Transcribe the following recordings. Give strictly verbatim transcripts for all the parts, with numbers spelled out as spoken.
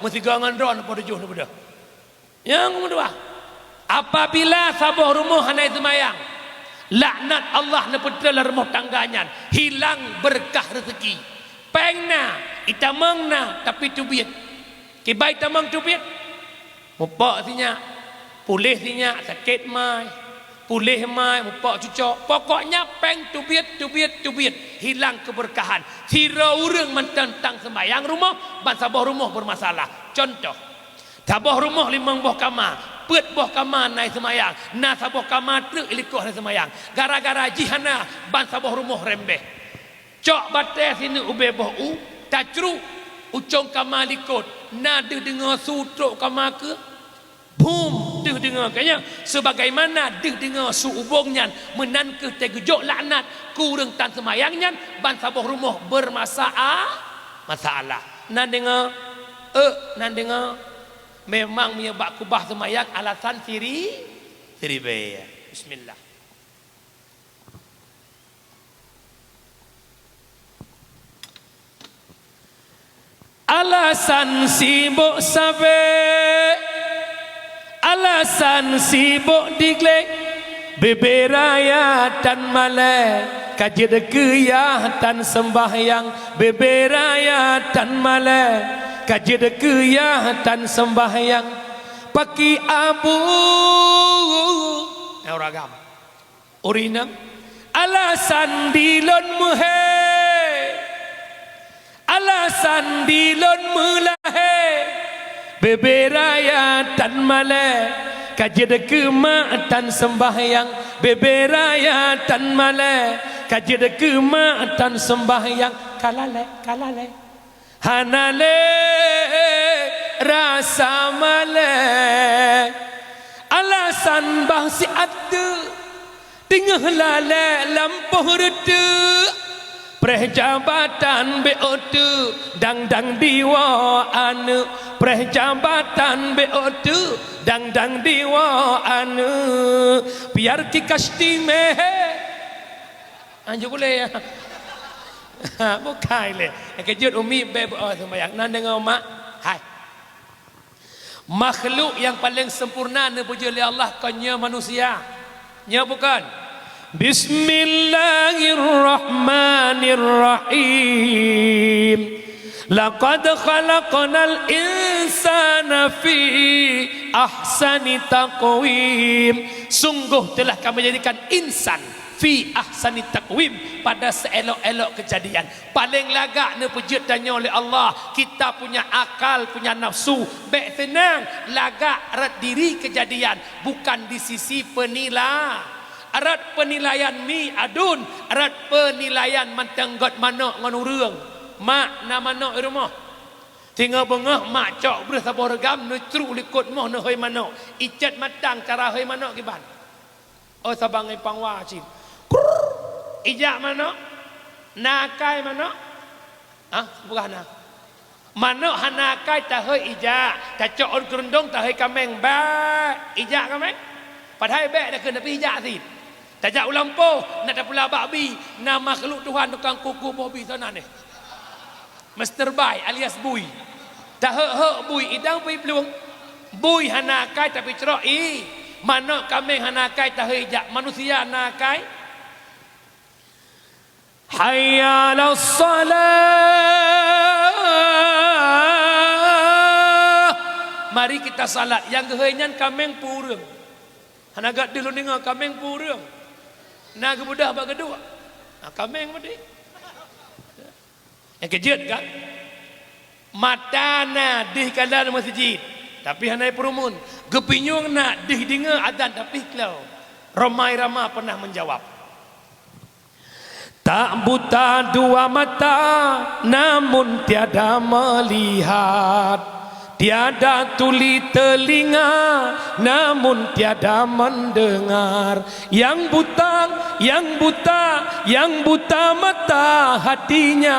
meusigoe ngon droe neupeutujôh neubeudôh. Nyang keudua, apabila saboh rumoh hana seumayang, laknat Allah neupeutrön lam rumoh tangga nyan, hilang beureukat reuzeuki. Péng na, itamong na, tapi teubiet. Kiban itamong teubiet? Mupok sinyak, puléh sinyak, sakét mai, puléh mai, mupok cucok. Pokoknya péng teubiet, teubiet, teubiet, hilang keubeureukahan. Sidroe ureuëng mantong tan seumayang rumoh, ban saboh rumoh beureumasalah. Cuntoh, saboh rumoh limong boh kama, peuet boh kama na seumayang, na saboh kama treuk likot hana seumayang. Gara-gara jih hana, ban saboh rumoh rembeh. Cok batée sineuk ubée boh u, tacruk ucong kama likot, na deuh deungoe su trok kama keuh. Bum, deuh deungoe keuh nyan, sebagaimana deuh deungoe su ubông nyan, meunan keuh teugeujok laknat keu ureuëng tan seumayang nyan, ban saboh rumoh beureumasaa-, masalah. Na deungoe? Euk, na deungoe? Memang meunyoe bak keubah seumayang alasan siri-, siribée. Bismillah. Alasan sibôk sabé, alasan sibôk digleh, bebe raya tan malée, ka jeuet keu yah tan seumbahyang, bebe raya tan malée, ka jeuet keu yah tan seumbahyang. Paki abu, eh, ureuëng agam. Ureuëng inong, alasan dilôn meuhé, alasan dilôn meulahé, bebe raya tan malée, ka jeuet keu mak tan seumbahyang, bebe raya tan malée, ka jeuet keu mak tan seumbahyang, ka lalée, ka lalée. Hana lé rasa malée, alasan bah siat teuk, teungoh lalée lampôh reuteuek. Preh jabatan bék ôk teuk, dang-dang diwoe aneuëk. Preh jabatan bék ôk teuk, dang-dang diwoe aneuëk. Biar ki kasti meh. Anjur ulée, ya. Bukai lé. Nyang keujeuet umi bék beu-, oh, seumayang. Nan deungoe mak. Hai. Makhluk nyang paleng sempurna neupeujeuet lé Allah kon nyoe manusia. Nyoe bukon? Bismillahirrahmanirrahim. Laqad khalaqnal insana fi ahsani taqwim. Sungguh telah Kami jadikan insan fi ahsani taqwim, pada seelok-elok kejadian. Paleng lagak neupeujeuet tanyoe lé Allah. Kita punya akal, punya nafsu. Bék seunang, lagak rot diri kejadian, bukan di sisi penila-, rot penilaian mi adun, rot penilaian mantong göt manök ngon ureuëng. Mak na manök di rumoh. Singoh beungoh mak cok breueh saboh reugam, neucruk likot moh neuhôi manök. Icet matang cara hôi manök kiban. Oh, saban ngon pangwa cit. Krrrr. Ijak manök? Na akai manök? Hah? Peugah na. Manök hana akai tahôi ijak, tacok ôn keurundong tahôi kaméng, bék. Ijak kaméng? Padahai bék dakeuh, tapi ijak cit. Tajak u lampôh, na tapeula bak bi, na makhluk Tuhan tukang kuku boh bi sana neh. Mister Bai alias Bui. Taheuek-heuek bui idang bui plueng. Bui hana akai tapi crok i. Manök kaméng hana akai tahôi ijak. Manusia na akai. Hayya 'alas shalah. Mari kita salat. Nyang geuhôi nyan kaméng peue ureuëng. Hana gét deuh lôn deungoe kaméng peue ureuëng. Na geubeudôh bak geuduek. Na kaméng meuti. Nyang keujeuet kan? Mata na deuh kalon meuseujid, tapi hana peurumun. Geupinyueng na deuh deungoe azan, tapi kleu. Rhoma Irama pernah menjawab, "Tak buta dua mata, namun tiada melihat. Tiada tuli telinga, namun tiada mendengar." Yang buta, yang buta, yang buta mata hatinya,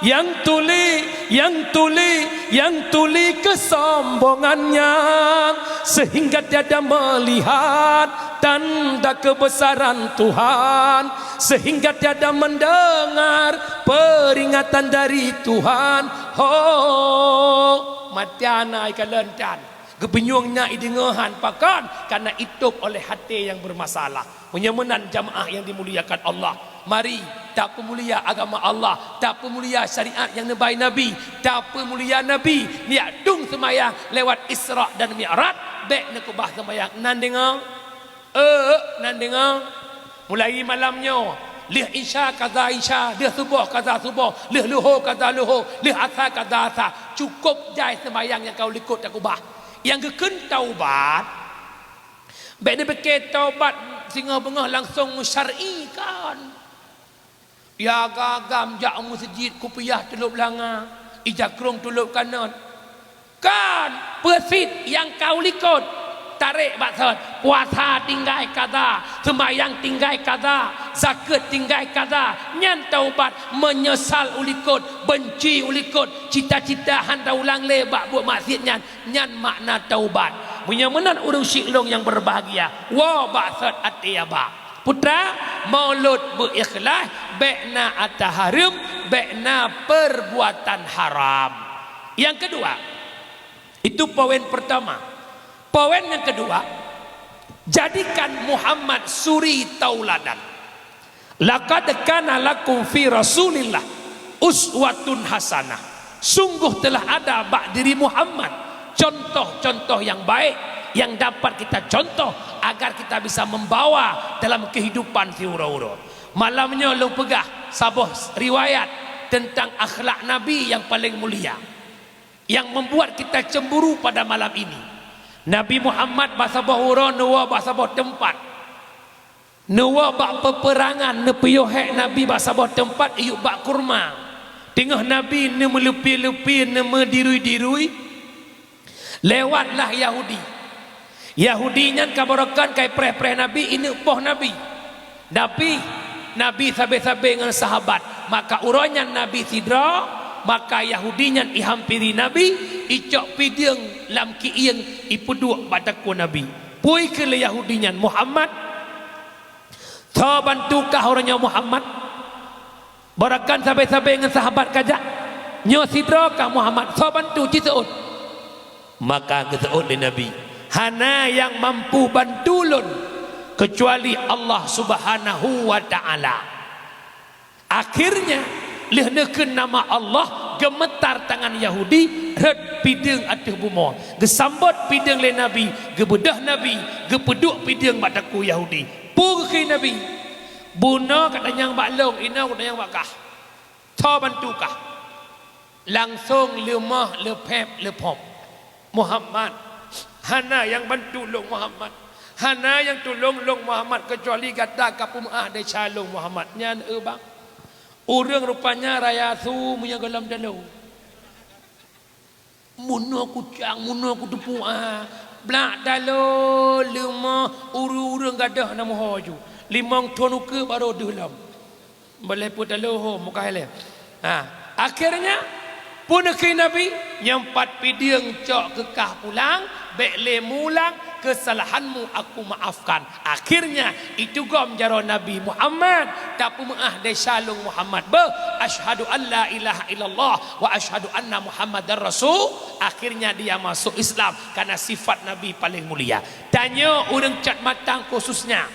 yang tuli, yang tuli, yang tuli kesombongannya, sehingga tiada melihat tanda kebesaran Tuhan, sehingga tiada mendengar peringatan dari Tuhan. Ho, mata na ikalon tan. Geubinyueng na ideungoe han pakon, karena itôb oleh até nyang bermasalah. Meunyoe meunan jamaah yang dimuliakan Allah, mari tapeumulia agama Allah, tapeumulia syariat nyang neubai Nabi, tapeumulia Nabi, niat dong seumayang lewat Isra dan Mi'raj, bék neukeubah seumayang. Nan deungoe? Eh, nan deungoe? Mulai malam nyoe, lheueh Isya kaza Isya, lheueh suboh kaza suboh, lheueh luho kaza luho, lheueh asa kaza asa. Cukôp jai seumayang nyang ka u likot takeubah. Nyang geukheun taubat, bék neupike taubat singoh beungoh langsong meusyar'i, kan. Ya gagam jak u meuseujid kupiah teulôp langa, ija krông teulôp kanot. Kan, peusit nyang ka u likot. Tarek bak thot, puasa tinggai kaza, seumayang tinggai kaza, zakeuet tinggai kaza. Nyan taubat, meunyeusal u likot, beunci u likot, cita-cita han taulang lé bak buet maksiet nyan. Nyan makna taubat. Meunyoe meunan ureuëng syik lôn nyang berbahagia, woe bak thot até aba. Putra, mulod beu ikhlaih, bék na ata hareuem, bék na perbuatan haram. Yang kedua, itu poin pertama. Poin yang kedua, jadikan Muhammad suri tauladan. Laqad kana lakum fi Rasulillah uswatun hasanah. Sungguh telah ada bak diri Muhammad contoh-contoh yang baik yang dapat kita contoh agar kita bisa membawa dalam kehidupan siuroe-uroe. Malam nyoe lôn peugah saboh riwayat tentang akhlak Nabi yang paling mulia, yang membuat kita cemburu pada malam ini. Nabi Muhammad bak saboh uroe neuwoe bak saboh teumpat. Neuwoe bak peperangan, neupiôh hék Nabi bak saboh teumpat iyup bak kurma. Teungoh Nabi neumeuleupi-leupi, neumeudiri-diri, lewatlah Yahudi. Yahudi nyan ka baroekon ka ipreh-preh Nabi, ineuk poh Nabi. Nabi, Nabi sabe-sabe ngon sahabat. Maka uroe nyan Nabi sidroe, maka Yahudi nyan ihampiri Nabi, icok pideueng lam kieng, ipeuduek bak takue Nabi. Peue kheun lé Yahudi nyan, "Muhammad, soe bantu kah uroe nyoe Muhammad? Baroekon sabe-sabe ngon sahabat kajak, nyoe sidroe kah Muhammad, soe bantu, ci seuôt." Maka geuseuôt lé Nabi, "Hana nyang mampu bantu lôn keucuali Allah Subhanahu wa Ta'ala." Akhirnya, lheueh neukheun nama Allah, geumeutar tangan Yahudi, rhot pideueng ateueh bumoe. Geusambot pideueng lé Nabi, geubeudôh Nabi, geupeuduek pideueng bak takue Yahudi. Peue geukheun Nabi? "Bunoe katanyong bak lôn, inoe katanyong bak kah. Soe bantu kah?" Langsong leumoh, leupéb, leuphom. "Muhammad, hana nyang bantu lôn Muhammad. Hana nyang tulông lôn Muhammad keucuali gata ka peumeu'ah desya lôn Muhammad." Nyan eu bang. Ureuëng rupanya raya su meunyoe gohlom talo. Munoe kucang, munoe kuteupue, ah. Blak talo, leumoh, ureuëng-ureuëng gadôh na meuho ju. Limong thon ukeue barô deuh lom. Boleh peuet talo ho muka ilée. Ha, akhirnya, peue neukheun Nabi, "Nyang pat pideueng cok keu kah pulang, bék lé mulang, kesalahanmu aku maafkan." Akhirnya, itu gom jaroe Nabi Muhammad, tapeumeu'ah desya lôn Muhammad. Beuh, "Asyhadu an la ilaha illallah wa asyhadu anna Muhammadar Rasul." Akhirnya dia masuk Islam karena sifat Nabi paling mulia. Tanyoe ureuëng cat matang khususnya,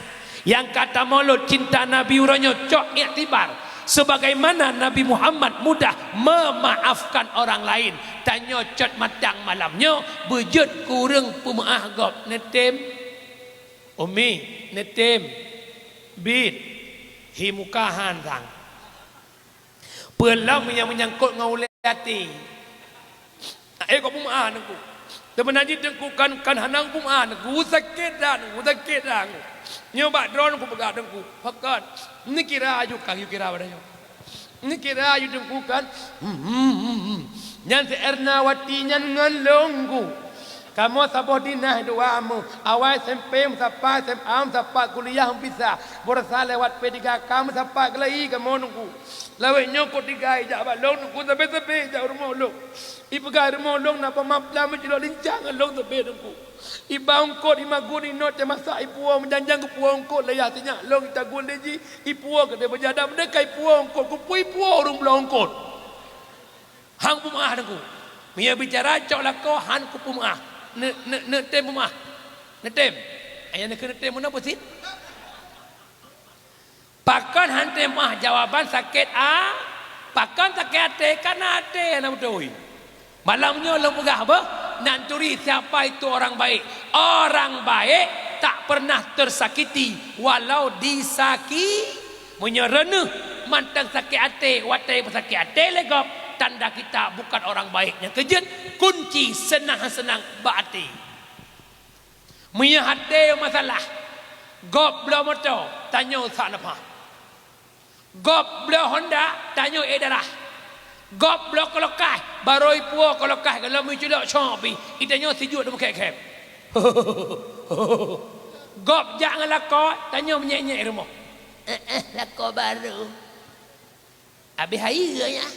nyang ka tamulod cinta Nabi uroe nyoe cok iktibar, sebagaimana Nabi Muhammad mudah memaafkan orang lain. Tanyoe cot matang malam nyoe beujeuet keu ureuëng peumeu'ah gob. Neutem? Umi, neutem? Bit? Hi muka han sang. Peue lom nyang meunyangkot ngon ulée até. Eh, kok peumeu'ah Teungku. Teuma na jih Teungku kan, kan hana peumeu'ah Teungku. Sakét that Teungku, sakét that Teungku. Nyoe bak droe Teungku peugah Teungku. Pakon? Neukira aju kah, yue kira pada nyoe. Neukira aju Teungku kan. Hmm, hmm, hmm, hmm. Nyan si Ernawati nyan ngon lôn Teungku. Kamoe saboh dinah dua mu. Awai S M P meusapat, S M A meusapat, kuliah meupisah. Baroesa lewat P tiga K meusapat keulai kamoe Teungku. Lawét nyoe kot tiga ijak bak lôn Teungku, sabe-sabe ijak u rumoh lôn. Ipeugah rumoh lôn na peumamplam meucilok lincang ngon lôn sabe Teungku. Iba eungkot imagun inot teumasak ipuwoe meujanjang geupuwoe eungkot lé yah sinyak lôn itagun lé jih ipuwoe keudeh beujada meudeh ka ipuwoe eungkot, keupeue ipuwoe ureuëng bloe eungkot. Han kupeumeu'ah Teungku. Meunyoe bicara cok lakoe, han kupeumeu'ah. Ne-, ne-, neutem peumeu'ah. Neutem. Ayah neukheun neutem meunoe peusit. Pakon han tem peumeu'ah? Jawaban sakét a-, pakon sakét até? Kareuna até hana beutôi. Malam nyoe lôn peugah beuh, nak turi siapa itu orang baik. Orang baik tak pernah tersakiti walau disaki-, Meunyoe reuneuh mantong sakét até watée peusakét até lé gob, tanda kita bukan orang baik. Nyang keujeuet, kunci seunang-seunang bak até. Meunyoe até masalah, gob bloe moto, tanyoe sak nafah. Gob bloe Honda, tanyoe ék darah. Gob bloe keulokai, barô ipuwoe keulokai, gohlom iculok cok pih, itanyoe sijuek teumeukhép-khép. Gob jak ngon lakoe, tanyoe meunyék-nyék rumoh. Eh, eh, lakoe barô. Abéh hai geuh nyan.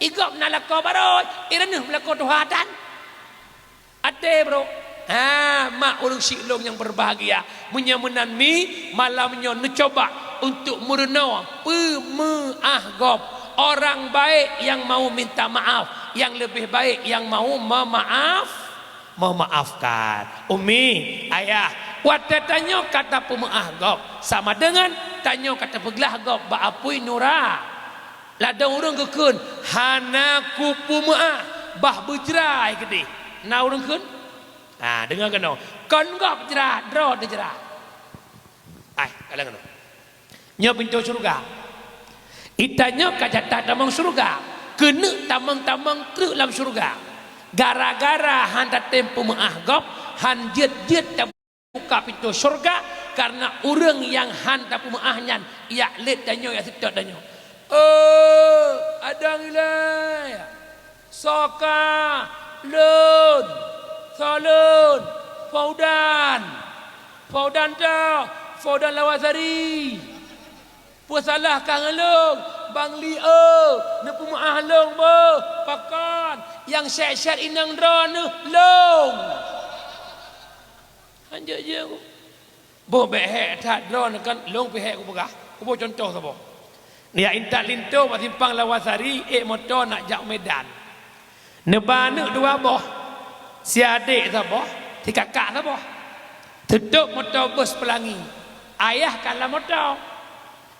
I gob na lakoe barô, i reuneuh meulakoe tuha tan. Até, bro. Ha, mak ureueng syik lôn nyang berbahagia. Meunyoe meunan mi, malam nyoe neucoba untuk meurunoe peumeu'ah gob. Orang baik yang mau minta maaf, yang lebih baik yang mau memaaf. Memaafkan. Umi, ayah, watée tanyoe ka tapeumeu'ah gob, sama deungon tanyoe ka tapeuglah gob bak apui nura. Ladôm ureueng geukheun, "Hana kupeumeu'ah, bah beujra keudeh." Na ureueng kheun? Ha, deungoe keunoe. Kon gob jra, droe teujra. Ai, kalon keunoe. Nyoe pintoe syeuruga. Itanyoe ka jatah tamong syeuruga. Keuneuk tamong-tamong treuk lam syeuruga. Gara-gara han tatem peumeu'ah gob, han jeuet-jeuet tabuka pintoe syeuruga, kareuna ureueng nyang han tapeumeu'ah nyan jak lét tanyoe, jak seutôt tanyoe. "Oh, adang ilée." Soe ka? Lôn. Soe lôn? Faudan. Faudan ta? Faudan Lawasari. Peusalah ka ngon lôn, Bang Li, oh, neupeumeu'ah lôn beuh. Pakon? Nyang sét-sét inong droeneuh lôn. Hanjeuet-jeuet. Boh bék hék that droeneuh kan, lôn pih hék kupeugah. Kuboh cuntoh saboh. Neujak intat linto bak simpang Lawasari, ék moto nak jak Medan. Neuba aneuk dua boh, si adék saboh, si kakak saboh. Teutôb moto bus Pelangi. Ayah ka lam moto.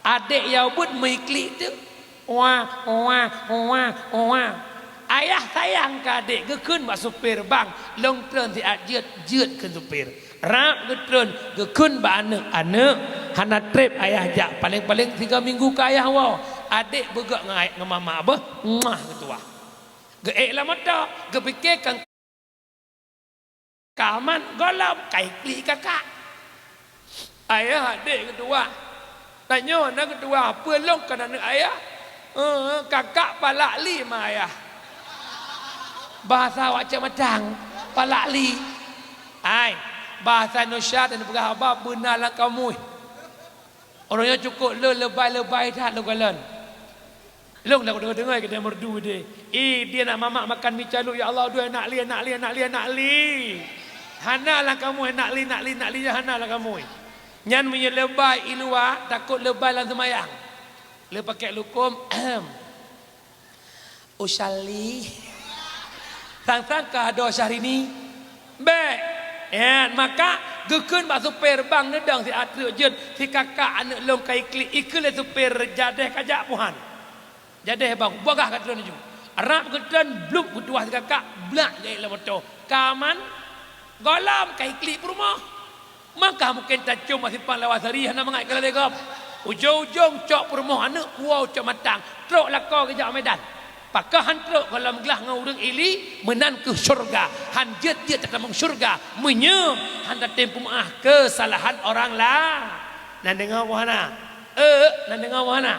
Adék nyang ubit meuiklik teuk. Wah, wah, wah, wah. Ayah sayang keu adék, geukheun bak supir, "Bang, lôn treun siat jeuet," jeuet kheun supir. Rab geutreun, geukheun bak aneuk, "Aneuk, hana treb ayah jak, paleng-paleng tiga minggu ka ayah woe." Adék beugok ngon ayah ngon mamak beuh, muah geutuwah. Geuék lam moto, geupike kan Ka aman, gohlom ka iklik kakak. Ayah adék geutuwah. Tanyoe na geutuwah, peue lôn kon aneuk ayah? Eh, kakak palak li ma ayah. Bahasa awak Cot Matang, palak li. Ai, bahasa Indonesia dan peugah haba beuna lam kamus. Ureueng nyoe cukôp lôn leubeh-leubeh that lôn kalon. Lôn dak deungoe-deungoe keu dia merdu deh. Ih, dia nak mamak makan mi caluk, ya Allah, aduh, nak li, nak li, nak li, nak li. Hana lah kamoe nak li, nak li, nak li, hana lah kamoe. Nyan meunyoe leubeh i luwa, takot leubeh lam seumayang. Lé pakai lukom. Usyali. Sang-sang ka adoe Syahrini. Bék. Nyan, maka geukheun bak supir, "Bang, neudong siat treuk jeuet, si kakak aneuk lôn ka iklik." Ikheun lé supir, "Jadeh kajak puhan. Jadeh bang, bagah ka treun laju." Rab geutreun, blub geutuwah si kakak, blak geuék lam moto. Ka aman, gohlom ka iklik peurumoh. Maka mungken tacôm bak simpang Lawasari hana mangat keu lalé gob. Ujong-ujong cok peurumoh aneuk kuwoe Cot Matang, trok lakoe geujak Medan. Pakon han trok gohlom glah ngon ureueng ili, meunan keuh syeuruga. Han jeuet-jeuet tatamong syeuruga meunyoe han tatem peumeu'ah keusalahan orang la-, nan deungoe boh hana? Eh, nan deungoe boh hana?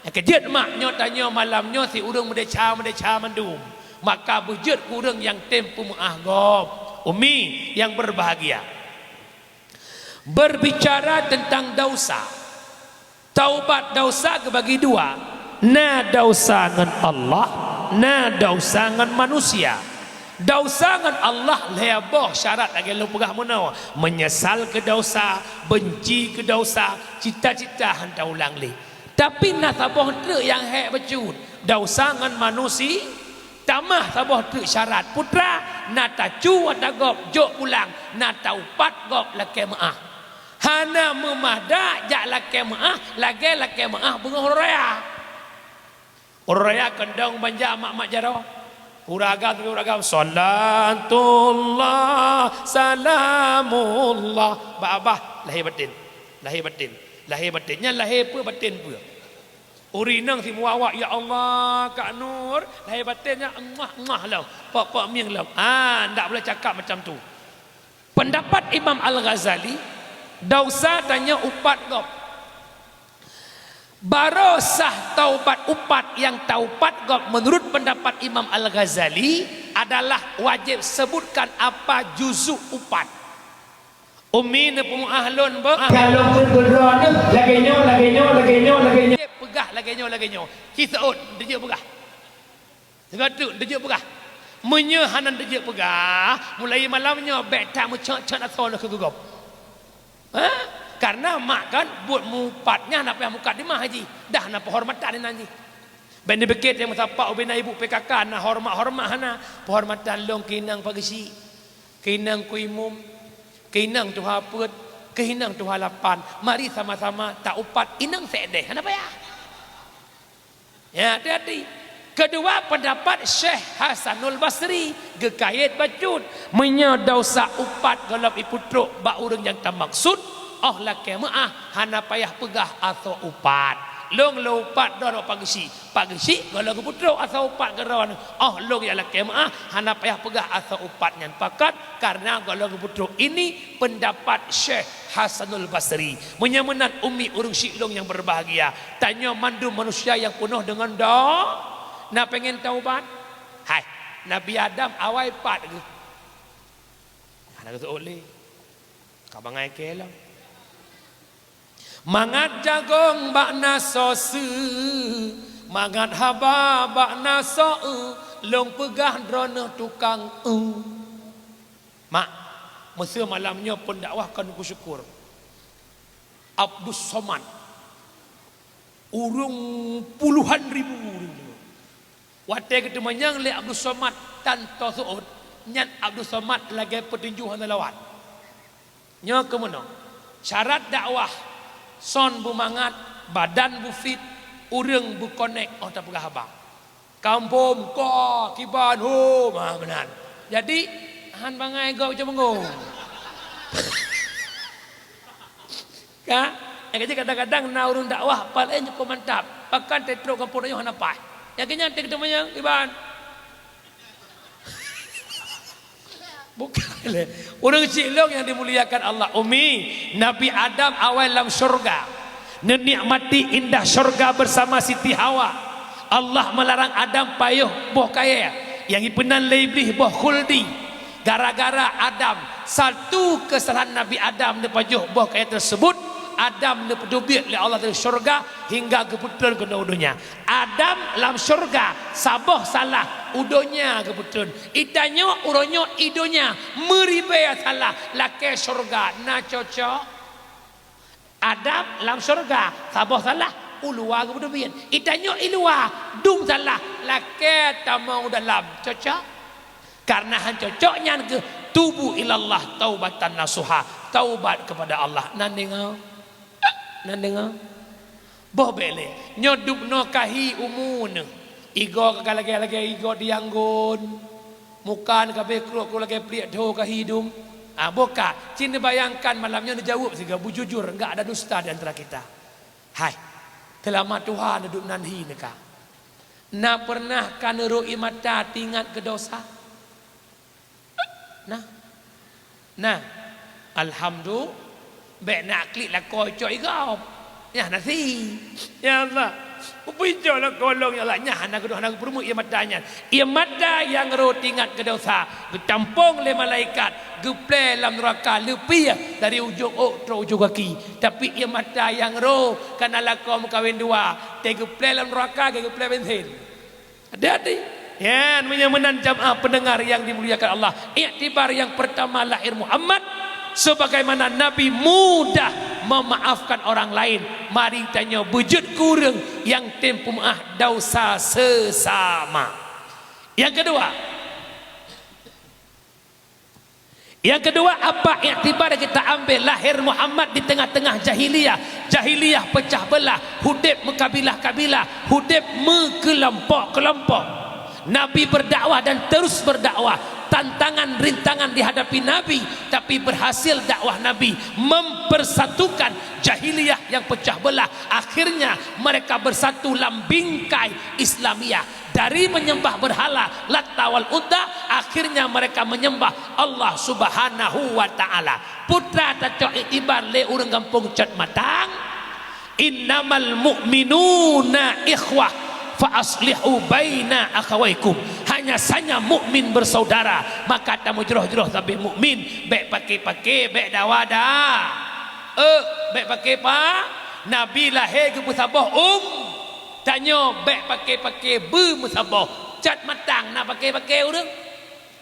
Nyang keujeuet mak, nyoe tanyoe malam nyoe si ureueng meudesya-meudesya mandum. Maka beujeuet keu ureueng nyang tem peumeu'ah gob. Umi yang berbahagia. Berbicara tentang dosa, taubat dosa geubagi dua, na dosa ngon Allah, na dosa ngon manusia. Dosa ngon Allah lhèe boh syarat lagèe lôn peugah meunoe, meunyeusal keu dosa, beunci keu dosa, cita-cita han taulang lé. Tapi na saboh treuk nyang hék bacut, dosa ngon manusi-, Tamah saboh treuk syarat, putra, na tacu ata gob jok pulang, na taupat gob lakée meuáh. Hana meumadah jak lakée meuáh, lagée lakée meuáh beungoh uroe raya. Uroe raya keudong banja mak-mak jaroe. Ureueng agam, ureueng agam, "Salatullah, salamullah." Bak babah, lahé baten. Lahé baten. Lahé baten. Nyan lahé peue baten peue. Ureueng inong simuwak-wak, "Ya Allah, Kak Nur," lahé baten nyan, "Muah, muah lom, pok-pok mieng lom." Ah, ndak boleh cakap macam tu. Pendapat Imam Al-Ghazali, dausa tanyoe upat gob. Barô sah taubat upat nyang taupat gob menurut pendapat Imam Al-Ghazali adalah wajéb sebutkan apa juzuk upat. Umi neupeumeuáh lôn, beuh. Ka lôn kheun keu droeneuh, lagée nyoe, lagée nyoe, lagée nyoe, lagée nyoe. Peugah lagée nyoe, lagée nyoe. Ci seuôt, neujeuet peugah. Sigoe teuk, neujeuet peugah. Meunyoe hana neujeuet peugah, mulai malam nyoe bék that meucot-cot asoe lôn keu gob. Ha? Karena mak kan buet mupat nyan hana payah mukadimah jih. Dah na penghormatan inan jih. Bék neupike nyang meusapat ubena ibu P K K na horeumat-horeumat hana. Penghormatan lôn keu inong Pak Geuchik, keu inong Teungku Imum, keu inong tuha peuet, keu inong tuha lapan. Mari sama-sama taupat inong seuédéh. Hana payah. Ya, hati-hati. Keudua, pendapat Syekh Hasanul Basri geukayét bacut. Meunyoe dausa upat gohlom ipeutrok bak ureuëng nyang tamaksud, óh lakée meuáh hana payah peugah asoe upat. Lôn lôn upat droe Pak Geuchik. Pak Geuchik gohlom geupeutrok asoe upat keu droeneuh. Óh lôn nyang lakée meuáh hana payah peugah asoe upat nyan. Pakon? Karena gohlom geupeutrok ini pendapat Syekh Hasanul Basri. Meunyoe meunan umi ureuëng syik lôn nyang berbahagia, tanyoe mandum manusia nyang peunoh deungon do-, na pengen taubat? Hai, Nabi Adam awai pat geuh. Hana geuseuôt lé. Ka bangai kée lom. Mangat jagong bak na soe seue, mangat haba bak na soe eu, lôn peugah droeneuh tukang eu. Mak, meuseu malam nyoe peundakwah kon kusyukur. Abdus Somad. Ureuëng puluhan ribu ureuëng deungoe. Watée geuteumanyong lé Abdus Somad tan toseuôt, nyan Abdus Somad lagée peutinju hana lawan. Nyoe keuh meunoe, syarat dakwah, son beumangat, badan beufit, ureuëng beukonek óh tapeugah haba. Kampom, ka, kiban, hom, ha, meunan. Jadi, han bangai gob ceumeungong. Ka? Nyang keuh kadang-kadang na ureuëng dakwah paléng cukôp mantap, pakon teutrok gampông tanyoe hana paih. Nyang keuh nyan teukeudeumeung iban. Bukan lé. Ureuëng syik lôn nyang dimuliakan Allah, umi, Nabi Adam awai lam syurga. Neunikmati indah syurga bersama Siti Hawa. Allah meularang Adam payoh boh kayée nyang ipeunan lé Iblih boh khuldi. Gara-gara Adam, satu keusalahan Nabi Adam neupajoh boh kayée tersebut, Adam neupeuteubiet lé Allah dari syurga hingga geupeutreun keunoe u donya. Adam lam syurga, saboh salah, u donya geupeutreun. Itanyoe uroe nyoe i donya meuribée salah, lakée syurga na cocok? Adam lam syurga, saboh salah, u luwa geupeuteubiet. Itanyoe i luwa, dum salah, lakée tamong u dalam. Cocok? Karena han cocok nyan keuh tubu ilallah taubatan nasuha, taubat kepada Allah. Nan deungoe? Nan deungoe? Boh bék lé, nyoe dubnoe ka hi umu neuh. Igoe ka lagée-lagée igoe di Yangon. Muka neuh ka béh krok-krok lagée pliek tho ka hi dum. Ah, boh ka, cit neubayangkan malam nyoe neujaweueb sigoe beujujur, enggak ada dusta di antara kita. Hai, teulama tuha neuduek nan hi neuka. Na peureunah ka neurok ié mata teuingat keu dosa? Nah. Nah. Alhamdu-, bék na klik lakoe cok igob. Nyah nasi. Ya Allah. Upui cok lakoe lôn, ya Allah. Nyah hana geudoh, hana geupeurumoh ié mata nyan. Ié mata nyang ro teuingat keu dosa, geutampong lé malaikat, geuplé lam neuraka leupie dari ujong ôk trok ujong gaki. Tapi ié mata nyang ro kana lakoe meukawen dua, teuh geuplé lam neuraka, geuplé bensin. Hati-hati. Nyan, meunyoe meunan jamaah pendengar yang dimuliakan Allah, iktibar yang pertama lahir Muhammad sebagaimana Nabi mudah memaafkan orang lain. Mari tanyoe beujeuet keu ureuëng nyang tem peumeuáh dosa sesama. Yang kedua, yang kedua, apa iktibar kita ambil lahir Muhammad di tengah-tengah jahiliyah? Jahiliyah pecah belah, hudeb meukabilah-kabilah, hudeb meukelompok-kelompok. Nabi berdakwah dan terus berdakwah. Tantangan, rintangan dihadapi Nabi, tapi berhasil dakwah Nabi mempersatukan jahiliyah yang pecah belah. Akhirnya mereka bersatu lam bingkai Islamiyah. Dari menyembah berhala Latta wal Uzza, akhirnya mereka menyembah Allah Subhanahu wa Ta'ala. Peue tacok iktibar lé ureuëng gampông Cot Matang, "Innamal mu'minuna ikhwah, fa aslihu baina akhawaikum." Hanya saja mukmin bersaudara, maka tameujroh-jroh sabe mukmin, bék paké-paké, bék dawa-dawa. Eh, bék paké pa? Nabi lahé geupeusaboh um. Tanyoe bék paké-paké beumeusaboh. Cot Matang na paké-paké ureuëng?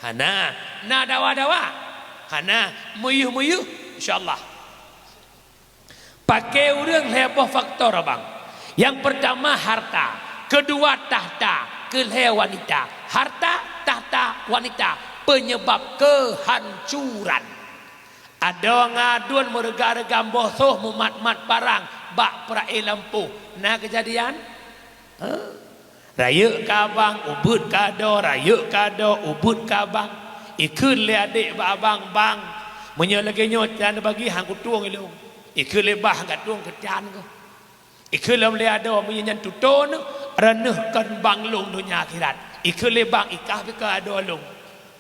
Hana. Na dawa-dawa? Hana. Meuyeuh-meuyeuh? Insya Allah. Paké ureuëng lhée boh faktor, abang. Yang pertama harta, kedua tahta, keulhée wanita. Harta, tahta, wanita, penyebab kehancuran. Adoe ngon aduen meureuga-reuga boh soh, meumat-mat parang bak peurae lampôh. Na keujadian? Hah? Rayeuk keu abang, ubeuet keu adoe, rayeuk keu adoe, ubeuet keu abang. Ikheun lé adék bak abang, "Bang, meunyoe lagée nyoe tan bagi, han kutueng ilong." Ikheun lé bah, "Gatueng keu tan keuh." Ikheun lom lé adoe, "Meunyoe nyan tutoe neuh, reuneuh kon bang lôn donya akhirat." Ikheun lé bang, "Ikah pih keu adoe lôn."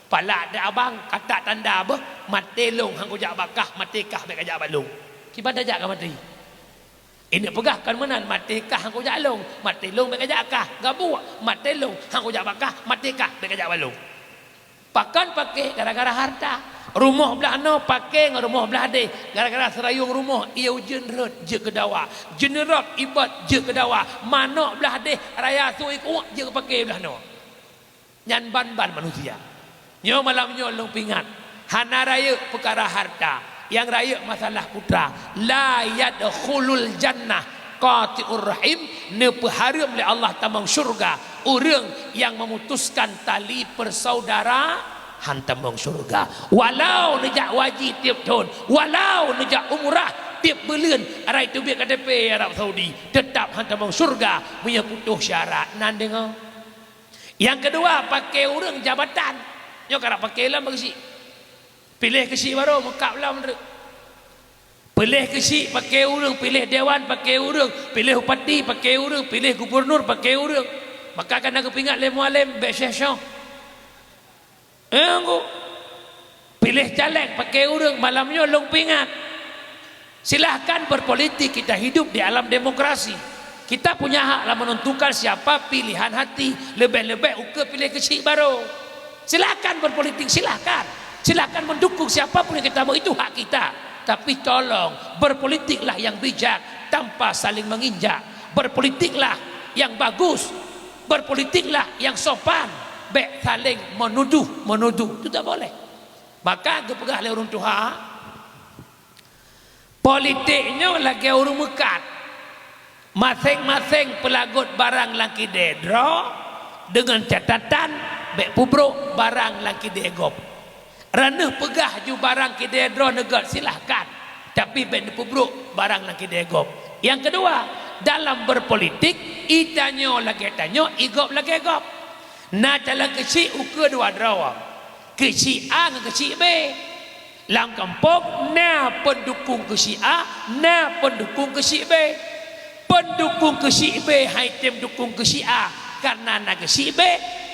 Palak deuh abang, ka that tanda beuh, "Maté lôn han kujak bak kah, maté kah bék kajak bak lôn." Kiban tajak ka maté. Ineuk peugah kon meunan, "Maté kah han kujak lôn, maté lôn bék kajak kah." Gabuek, "Maté lôn han kujak bak kah, maté kah bék kajak bak lôn." Pakon paké? Gara-gara harta. Rumoh blah noe paké ngon rumoh blah déh. Gara-gara seurayong rumoh, ie ujeuen rhot jeuet keu dawa. Jeuneurob ibot jeuet keu dawa. Manok blah déh, raya su ikuek jeuet keu paké blah noe. Nyan ban-ban manusia. Nyoe malam nyoe lôn peuingat, hana rayeuk peukara harta, nyang rayeuk masalah putra. "La yadkhulul jannah qati'ur rahim," neupeuhareuem lé Allah tamong syurga ureuëng nyang memutuskan tali persaudaraan, han tamong syurga. Walau neujak haji tieb thon, walau neujak umrah tieb buleuen, arai teubiet K T P Arab Saudi, teutab han tamong syurga meunyoe putôh syarat. Nan deungoe. Nyang keudua, paké ureuëng jabatan. Nyoe karap paké lom bak keuchik. Piléh keuchik barô, meukab lom treuk. Piléh keuchik paké ureuëng, piléh dewan paké ureuëng, piléh bupati paké ureuëng, piléh gubunur paké ureuëng. Maka ka na geupeuingat lé Mualem, bék syoh-syoh. Éh, ngku. Piléh caleg paké ureuëng, malam nyoe lôn peuingat. Silahkan berpolitik, kita hidup di alam demokrasi. Kita punya hak lah menentukan siapa pilihan hati, leubeh-leubeh ukeue piléh keuchik barô. Silahkan berpolitik, silahkan. Silahkan mendukung siapa pun yang kita mau, itu hak kita. Tapi tolong, berpolitiklah yang bijak tanpa saling menginjak. Berpolitiklah yang bagus. Berpolitiklah yang sopan. Bék saling menuduh-menuduh. Itu tak boleh. Maka geupeugah lé ureuëng tuha, politik nyoe lagée ureuëng meukat. Maséng-maséng peulagot barang lam kidée droe deungon catatan bék peubrok barang lam kidée gob. Reuneuh peugah ju barang kidée droe neugét, silahkan, tapi bék neupeubrok barang lam kidée gob. Nyang keudua, dalam berpolitik, ie tanyoe lagée tanyoe, ie gob lagée gob. Na calon keuchik ukeue dua droe, keuchik A ngon keuchik B. Lam gampông na peundukung keuchik A, na peundukung keuchik B. Peundukung keuchik B han item dukung keuchik A, kareuna na keuchik B.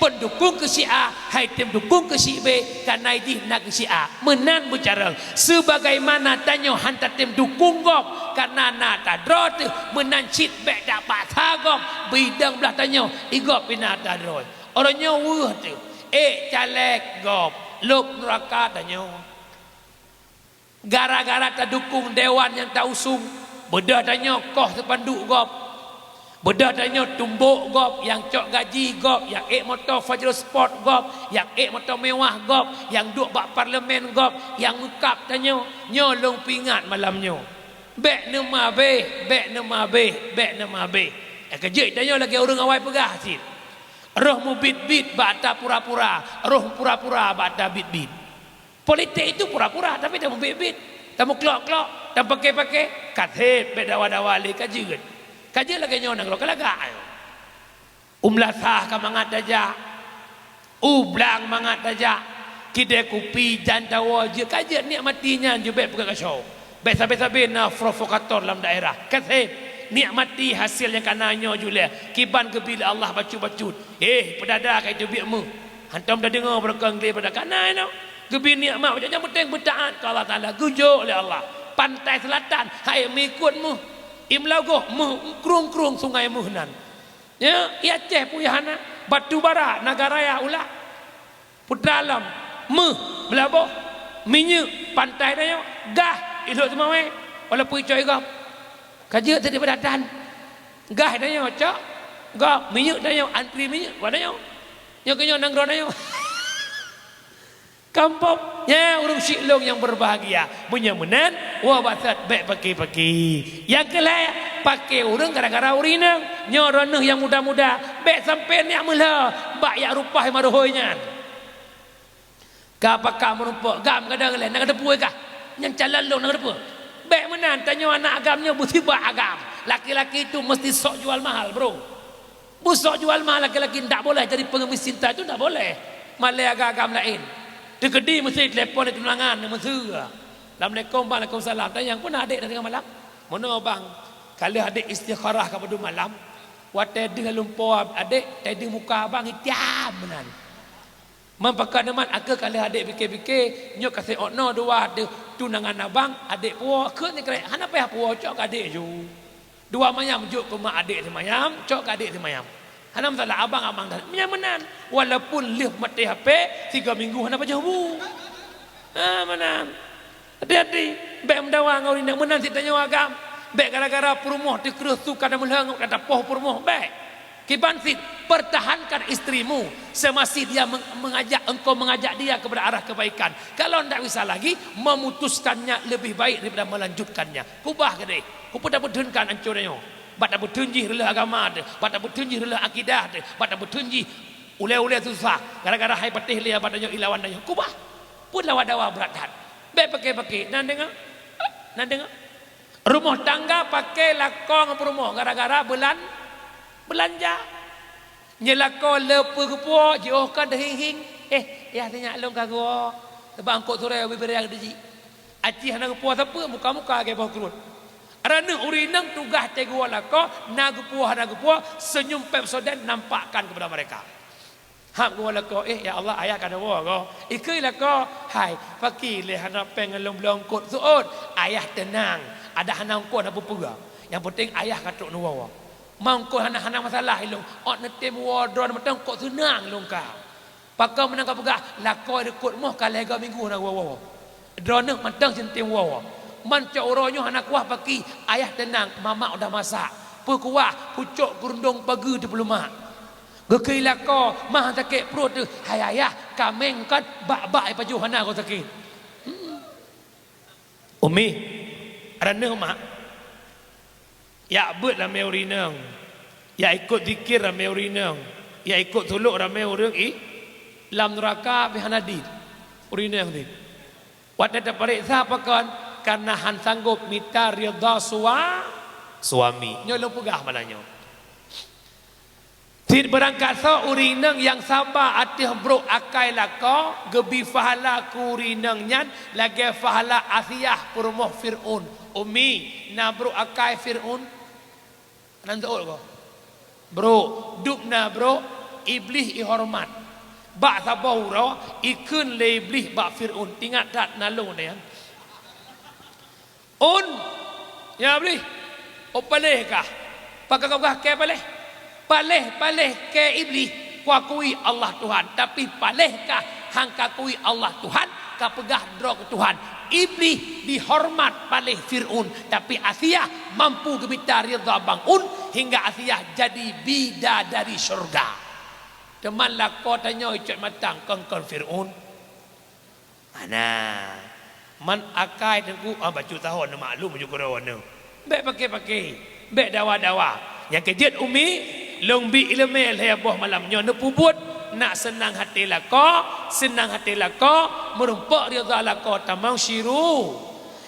Peundukung keuchik A han item dukung keuchik B, kareuna jih na keuchik A. Meunan beucarông. Sibagaimana tanyoe han tatem dukung gob, kareuna na tadroe teuh, meunan cit bék tabaksa gob, bidang blah tanyoe, ie gob pih na tadroe. Uroe nyoe weueh teuh, ék caleg gob, lôb nuraka tanyoe. Gara-gara tadukung dewan nyang tausung, beudôh tanyoe koh sipanduk gob. Beudôh tanyoe tumbok gob, nyang cok gaji gob, nyang ék moto Pajero Sport gob, nyang ék moto mewah gob, nyang duek bak parlemen gob, nyang meukab tanyoe. Nyoe lôn peuingat malam nyoe. Bék neumabeh, bék neumabeh, bék neumabeh. Nyang keujeuet tanyoe lagée ureuëng awai peugah cit. Roh mubiet-biet bak tapura-pura, roh pura-pura bak tabiet-biet. Politik itu pura-pura, tapi tamubiet-biet, tamuklok-klok, tamupaké-paké. Ka sép, bék dawa-dawa lé, ka jeuet. Ka jeuet lagée nyoe nanggroe ka lagak. U Meulasah ka mangat tajak, u Blang mangat tajak, kidée kupi jan tawoe jeuet, ka jeuet nikmati nyan jeuet, bék peugah gasoe. Bék sabe-sabe na provokator lam daerah. Ka sép, nikmati hasil nyang ka na nyoe jeuet lé, kiban geubi lé Allah bacut-bacut. Eh, peudada ka iteubiet méuh. Hantom tadeungoe barokon glé pada ka na inoe. Geubi nikmat, nyang penting beutaát keu Allah Taala, geujok lé Allah. Pantai Selatan, hai meuikot méuh. Imlagoh méuh, krueng-krueng sungai méuh nan. Ya, i Aceh puyah na, batu bara, naga raya ulah. Putra Alam, méuh, Meulaboh, minyeuk, pantai tanyoe, gah, i Lhokseumawe, walaupun icok i gob. Ka jeuet teuh daripada tan. Gah tanyoe cok, gob, minyeuk tanyoe, antri minyeuk, bak tanyoe. Nyoe keunyoe nanggroe tanyoe. Kampong, ya ureuëng siklong nyang berbahagia. Meunyoe meunan, woe baset bék paki-paki. Nyang keulhée, paké ureuëng gara-gara ureuëng inong. Nyoe droeneueh nyang muda-muda, bék sampoe neujak meulhô bak jak rupoh maruhôi nyan. Ka pakat meurumpok, gam gadang lé, na kateupeue kah? Nyang calon lôn na kateupeue? Bék meunan, tanyoe aneuk agam nyoe beusibak agam. Laki-laki itu mesti sok jual mahal, bro. Beusok jual mahal laki-laki, ndak boleh jadi pengemis cinta, itu ndak boleh. Malée agam-agam laén. Teukeudi meusti telepon lé tunangan, meuseue. Assalamualaikum, waalaikumsalam. Tanyong, peue na adék na teungoh malam? Meunoe bang, ka lheueh adék istikharah ka padum malam. Watée deuh lom po adék, tadeuh muka abang itam meunan. Man pakon neumat, akhé ka lheueh adék pike-pike, nyoe ka seuôt noe dua deuh tunangan abang, adék puwoe, kheun nyan keurék, hana payah puwoe, cok keu adék ju. Dua manyam jok keu mak adék simayam, cok keu adék simayam. Hana masalah, abang-abang dah. Meunyo meunan, walaupun lheueh maté H P, tiga minggu hana pajoh bu. Ha, meunan. Hati-hati, bék meudawa ngon ureuëng inong, meunan cit tanyoe agam. Bék gara-gara peurumoh teukreueh su ka tameulhong, ka tapoh peurumoh, bék. Kiban cit, pertahankan istrimu semasa dia meng-, mengajak, engkau mengajak dia kepada arah kebaikan. Kalau ndak bisa lagi, memutuskannya lebih baik daripada melanjutkannya. Kubah keudeh. Kupeue tapeutheunkan ancô tanyoe? Bak tapeutheun jih reuloh agama teuh, bak tapeutheun jih reuloh akidah teuh, bak tapeutheun jih ulée-ulée susah, gara-gara hai patéh lé bak tanyoe ilawan tanyoe. Kubah! Peue lawa dawa brat that. Bék paké-paké. Na deungoe? Na deungoe? Rumoh tangga paké lakoe ngon peurumoh gara-gara beulan-, beulanja. Nyeulako le peue geupuwoe, jiôh kon teuhing-hing. Eh, yah sinyak lôn ka geuwoe. Sabab eungkôt surée ubé biraya geudeujih. Aci hana geupuwoe sapeue, muka-muka lagée boh kruet. Adak neuh ureuëng inong tugaih teuh geuwoe lakoe, na geupuwoe hana geupuwoe, senyum Pepsodent nampakkan kepada mereka. Hab geuwoe lakoe, eh, ya Allah, ayah ka neuwoe goe. Ikheun lakoe, hai, paki lé hana péng ngon lôn bloe eungkôt seuôt. Ayah teunang, adak hana eungkôt hana peue-peue. Nyang penting ayah ka trok neuwoe. Ma eungkôt hana, hana masalah ilôn. Ôt neutem woe droe mantong kok seunang lôn ka. Pakon meunan kapeugah, lakoe reukôt moh ka lhée go minggu hana woe-woe. Droeneuh mantong seuntém woe-woe. Man cok uroe nyoe hana kuah paki, ayah teunang, mamak udah masak. Peukuah, pucok keurundong pageue teupeulemak. Geukheun lakoe, mah sakét pruet teuh, hai ayah, kaméng kon, bak-bak ipajoh hana goe sakét. Hmm. Umi, adak neuh mak. Jak beuet ramé ureuëng inong, jak ikot zikir ramé ureuëng inong, jak ikot sulok ramé ureuëng i lam neuraka pih hana dit ureuëng inong dit. Watée tapareksa pakon, kareuna han sanggob mita ridha sua-, suami. Nyoe lôn peugah malam nyoe. Cit beurangkasoe ureuëng inong nyang saba ateueh brok akai lakoe geubi pahala keu ureuëng inong nyan lagée pahala Asiah peurumoh Fir'aun. Umi, na brok akai Fir'aun? Hana seuôt goe. Brok, dub na brok, Iblih ihoreumat. Bak saboh uroe, ikheun lé Iblih bak Fir'aun. Ingat that na lôn nyan. Un, ya Iblih, oh paléh kah? Pakon kapeugah kée paléh? Paléh, paléh kée Iblih, kuakui Allah Tuhan, tapi paléh kah han kakui Allah Tuhan, kapeugah droe keu Tuhan. Iblih dihoreumat paléh Fir'aun, tapi Asiah mampu geumita ridha bang un hingga Asiah jadi bidadari syurga. Teuma lakoe tanyoe icok matang kon-kon Fir'aun. Hana. Man akai teungku, ah, bacut tahon neumaklum ju keudroe nyoe. Bék paké-paké, bék dawa-dawa. Nyang keujeuet umi, Lôn bi iéleumé lhée boh malam nyoe neupeubuet, nak seunang até lakoe, seunang até lakoe, meurumpok ridha lakoe tamong siru.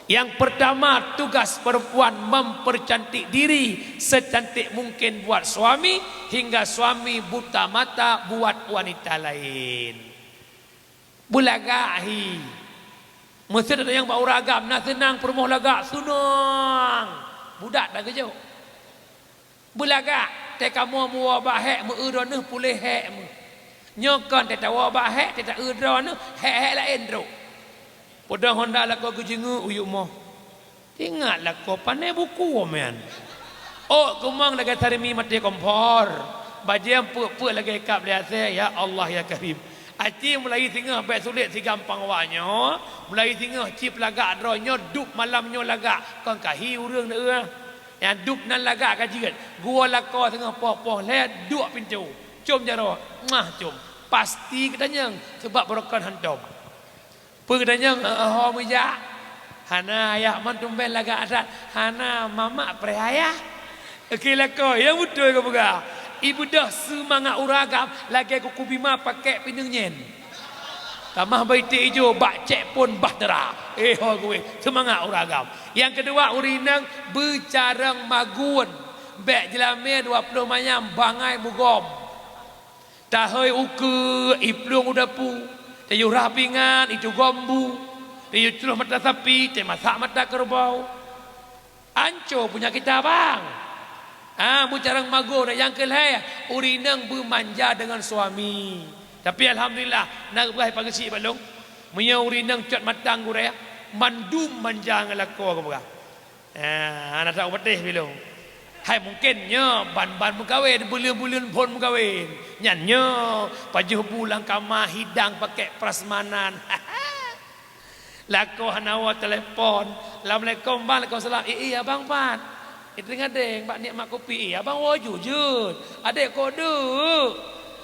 Yang pertama, tugas perempuan mempercantik diri secantik mungkin buat suami, hingga suami buta mata buat wanita lain. Beulagak hi. Meusé tanyong bak ureueng agam, na seunang peurumoh lagak? Seunang. Budak tageujok. Beulagak, teuka kamoe meuwoe bak hék, meu-eu droeneuh puléh hék meuh. Nyoe kon teuka woe bak hék, teuka eu droeneuh, hék-hék laén trok. Peudong honda lakoe geujeungeuk u yup moh. Ingat lakoe pané buku meunan. Ôk keumong lagée sarimi maté kompor. Bajée peuet-peuet lagée kab lé asée, ya Allah ya Karim. Aci mulai singoh bék sulet sigampang awak nyoe. Mulai singoh cit lagak droe nyoe dub malam nyoe lagak. Kon kahi ureuëng neueu. Nyang dub nan lagak ka jeuet. Geuwoe lakoe singoh poh-poh lhée duek pintoe. Com jaroe, mah com. Pasti geutanyong, sabab barokon hantom. Peue geutanyong, "Ho meujak?" "Hana, ayah." "Man tumben lagak that?" "Hana, mamak preh ayah." Oke lakoe, nyang beutôi geupeugah. Ibeudôh seumangat ureuëng agam lagée kuku bima pakék pineung nyén. Tamah bak iték ijo, bak cek phon bahtera. Eh, ho kuweh, seumangat ureuëng agam. Nyang keudua, ureuëng inong beucarông magun. Bék jeulamé dua ploh manyam bangai mugom. Tahôi ukeue, iplueng u dapu. Tayue rhah pingan, itugom bu. Tayue cloh mata sapi, tamasak mata keureubeue. Anco punya kita, bang. Ah, beucarông magun. Nyang keu lhée, ureuëng inong beumanja deungon suami. Tapi alhamdulillah, na geupeugah pageuchik bak lôn. Meunyoe ureuëng inong cot mantong gurée, mandum manja ngon lakoe geupeugah. Ah, hana tahu patéh bilong. Hai mungken nyoe ban-ban meukawen, buleuen-buleuen phon meukawen. Nyan nyoe, pajoh bu lam kama hidang pakék prasmanan. Lakoe hana woe telepon. Assalamualaikum bang, waalaikumsalam. Eh, eh, abang pat. Iteueng adeng bak nikmat kupi. Eh, abang woe jujut. Adek kok deuk.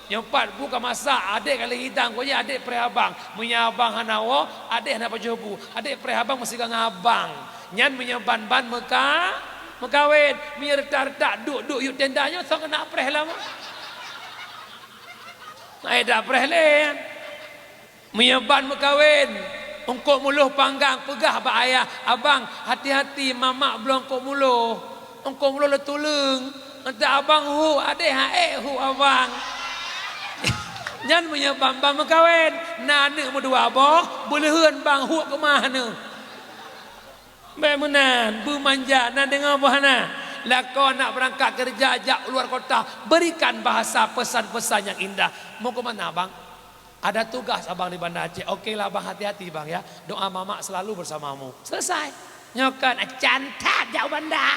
Nyoe pat bu ka masak, adek ka lheueh hidang, kok jih adek preh abang. Meunyoe abang hana woe, adek hana pajoh bu. Adek preh abang meusigoe ngon abang. Nyan meunyoe ban-ban meuka, meukawen. Meunyoe retak-retak duek-duek yub tenda nyoe, soe keuneuk preh lom. Ai dak preh lé. Meunyoe ban meukawen, eungkôt muloh panggang peugah bak ayah, "Abang, hati-hati mamak bloe eungkôt muloh. Eungkôt muloh le tuleueng, enteuk abang hu, adeh han ék hu abang." Nyan meunyoe ban-ban meukawen, na aneuk meudua boh, beuleuheun bang hu keumah neuh. Bék meunan, beumanja, na deungoe boh hana. Lakoe nak beurangkat keureuja jak luar kota, berikan bahasa pesan-pesan yang indah. "Mau ke mana, Bang?" "Ada tugas abang di Banda Aceh." "Oke lah bang, hati-hati bang ya. Doa mamak selalu bersamamu." Selesai. Nyoe kan acan that jak u Banda.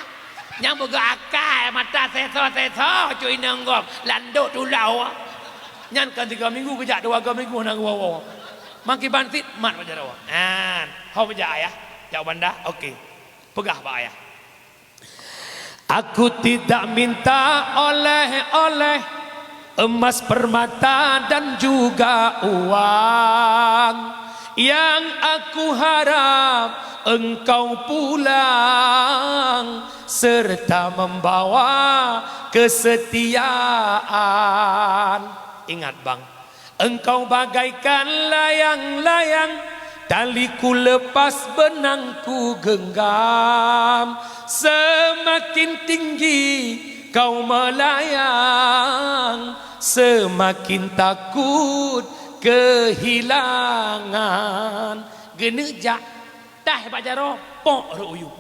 Nyang beugok akai mata seso-seso cui neunggom landok tulau. Nyan kan tiga minggu geujak dua ga minggu na geuwoe-woe. Makin bansit mat bak jaroe. An, ho meujak ayah. Jak u Banda. Oke. Peugah bak ayah. Aku tidak minta oleh-oleh emas, permata dan juga uang. Yang aku harap engkau pulang serta membawa kesetiaan. Ingat bang, engkau bagaikan layang-layang, tali ku lepas benang ku genggam. Semakin tinggi kau melayang, semakin takut kehilangan. Geuneuk jak, tah bak jaroe, pok rot u yup.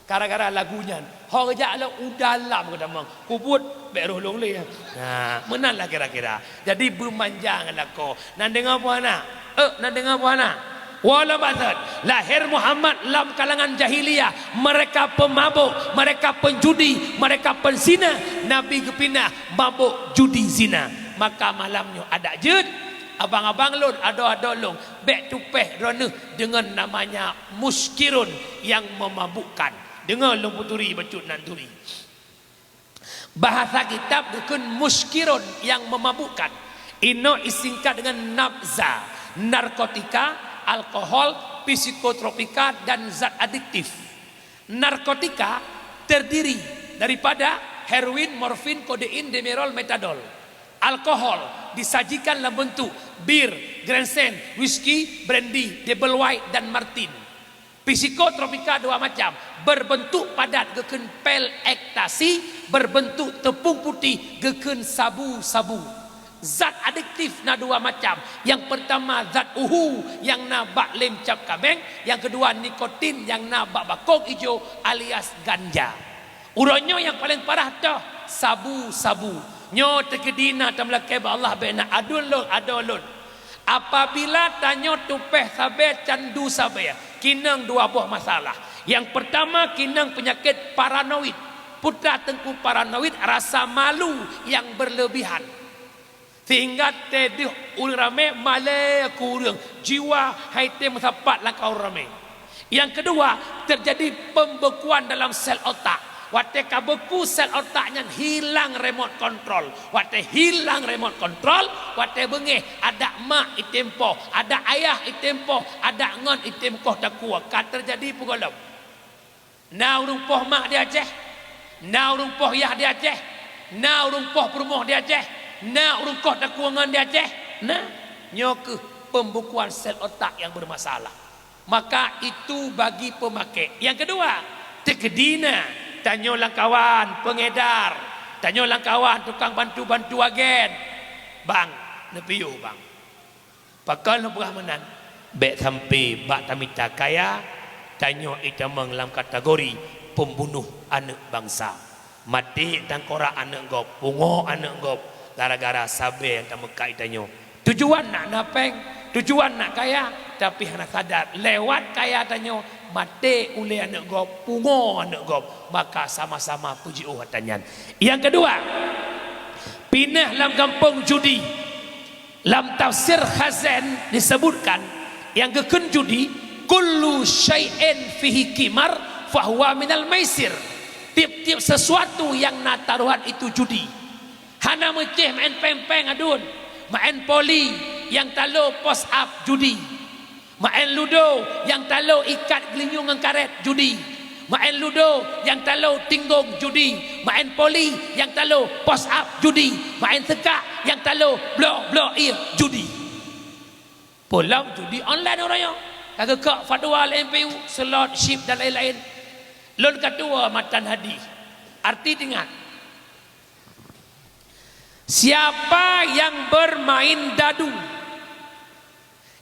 Gara-gara lagu nyan, ho geujak lom u dalam geutamong, kubuet bék roh lôn lé. Nah, meunan lah kira-kira. Jadi beumanja ngon lakoe. Na deungoe boh hana? Eh, na deungoe boh hana? Walaupun lahir Muhammad lam kalangan jahiliyah, mereka pemabuk, mereka penjudi, mereka penzina, Nabi geupinah mabuk judi zina. Maka malam nyoe adak jeuet, abang-abang lôn, adoe-adoe lôn, bék tupéh droeneuh deungon namanya muskirun yang memabukkan. Deungoe lôn peuturi bacut nan turi. Bahasa kitab geukheun muskirun yang memabukkan. Inoe isingkat deungon nabza, narkotika, alkohol, psikotropika, dan zat adiktif. Narkotika terdiri daripada heroin, morfin, kodein, demerol, metadol. Alkohol disajikan dalam bentuk bir, Grandstand, whisky, brandy, double white, dan Martini. Psikotropika dua macam, berbentuk padat geukheun pil ekstasi, berbentuk tepung putih geukheun sabu-sabu. Zat adiktif na dua macam. Nyang peurtama zat uhu nyang na bak lem cap kaméng, nyang keudua nikotin nyang na bak bakong ijo alias ganja. Uroe nyoe nyang paleng parah toh sabu-sabu. Nyoe teukeudi na tameulakée bak Allah bék na aduen lôn, adoe lôn. Apabila tanyoe tupéh sabe, candu sabe, kinong dua boh masalah. Nyang peurtama kinong peunyakét paranoid. Peue teungku paranoid? Rasa malu nyang beureulebihan. Sehingga teuh ureuëng ramé malée keu ureuëng, jiwa han item meusapat lam kawan ureuëng ramé. Nyang keudua, teujadi pembekuan dalam sel otak. Watée ka beku sel otak nyan, hilang remote control. Watée hilang remote control, watée beungéh adak mak item poh, adak ayah item poh, adak ngon item koh takue. Ka teujadi peue gohlom. Na ureuëng poh mak di Aceh, na ureuëng poh yah di Aceh, na ureuëng poh peurumoh di Aceh, na ureuëng koh takue ngon di Aceh. Nah, nyoe kheueh pembekuan sel otak nyang beurmasalah. Maka itu bagi peumakée. Nyang keudua, teukeudi na tanyoe lam kawan peungedar, tanyoe lam kawan tukang bantu-bantu agen. Bang, neupiôh bang. Pakon lôn peugah meunan? Bék sampoe bak tamita kaya, tanyoe itamong lam kategori pembunuh aneuëk bansa. Maté tangkorak aneuëk gob, pungo aneuëk gob, gara-gara sabe nyang tameukat itanyoe. Tujuan nak na péng, tujuan nak kaya, tapi hana sadar lewat kaya tanyoe maté ulée aneuëk gob, pungo aneuëk gob, maka sama-sama peujiôh atra nyan. Nyang keudua, pinah lam gampông judi. Lam tafsir Khazen disebutkan, nyang geukheun judi, "Kullu syai'in fihi qimar fahuwa minal maisir." Tiep-tiep sesuatu nyang na tarohan itu judi. Hana meucéh maén péng-péng aduen, maén poli nyang talo pos ap judi. Maén ludo nyang talo ikat geulinyueng ngon karet judi. Maén ludo nyang talo tinggong judi. Maén poli nyang talo pos ap judi. Maén seukak nyang talo bloe-bloe ié judi. Peulom judi online uroe nyoe. Ka geukok fatwa lé M P U, slot, chip dan laén-laén. Lôn ka tuwoe matan hadih. Arti teuingat. Siapa yang bermain dadu,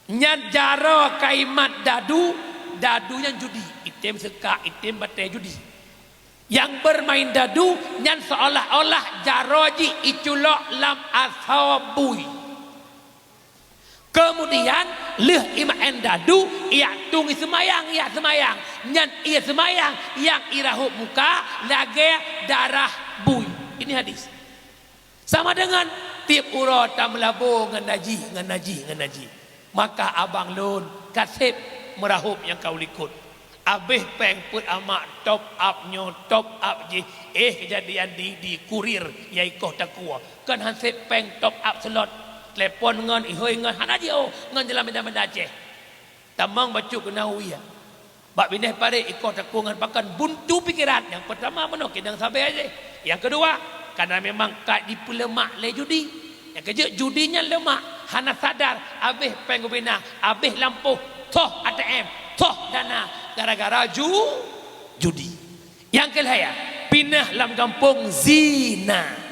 nyan jaroe kalimat dadu, dadu nyan judi, item seukak, item batée judi. Nyang bermain dadu nyan seolah-olah jaroe jih iculok lam asoe bui. Keumudian lheueh imaén dadu, iyak tueng iseumayang, iyak seumayang. Nyan ié seumayang nyang irahôb muka lagée darah bui. Ini hadis. Sama deungon tiep uroe tameulabo ngon najih, ngon najih, ngon najih. Maka abang lôn ka seb meurahôb nyang ka u likot. Abéh péng peuet amak top up nyoe, top up jih. Eh, keujadian di, di kurir nyang ikoh takue. Kon han seb péng top up slot. Telepon ngon, ihôi ngon, hana jiôh ngon jalan meuda-meuda Aceh. Tamong bacut keunoe u ie. Bak binéh parit ikoh takue ngon pakon buntu pikeran. Nyang peurtama meunoe keunong sabe jih. Nyang keudua, karena memang ka jipeuleumak lé judi. Nyang keujeuet judi nyan leumak, hana sadar, abéh péng ubena, abéh lampôh, thoh A T M, thoh dana, gara-gara ju-, judi. Nyang keulhèe, pinah lam gampông zina.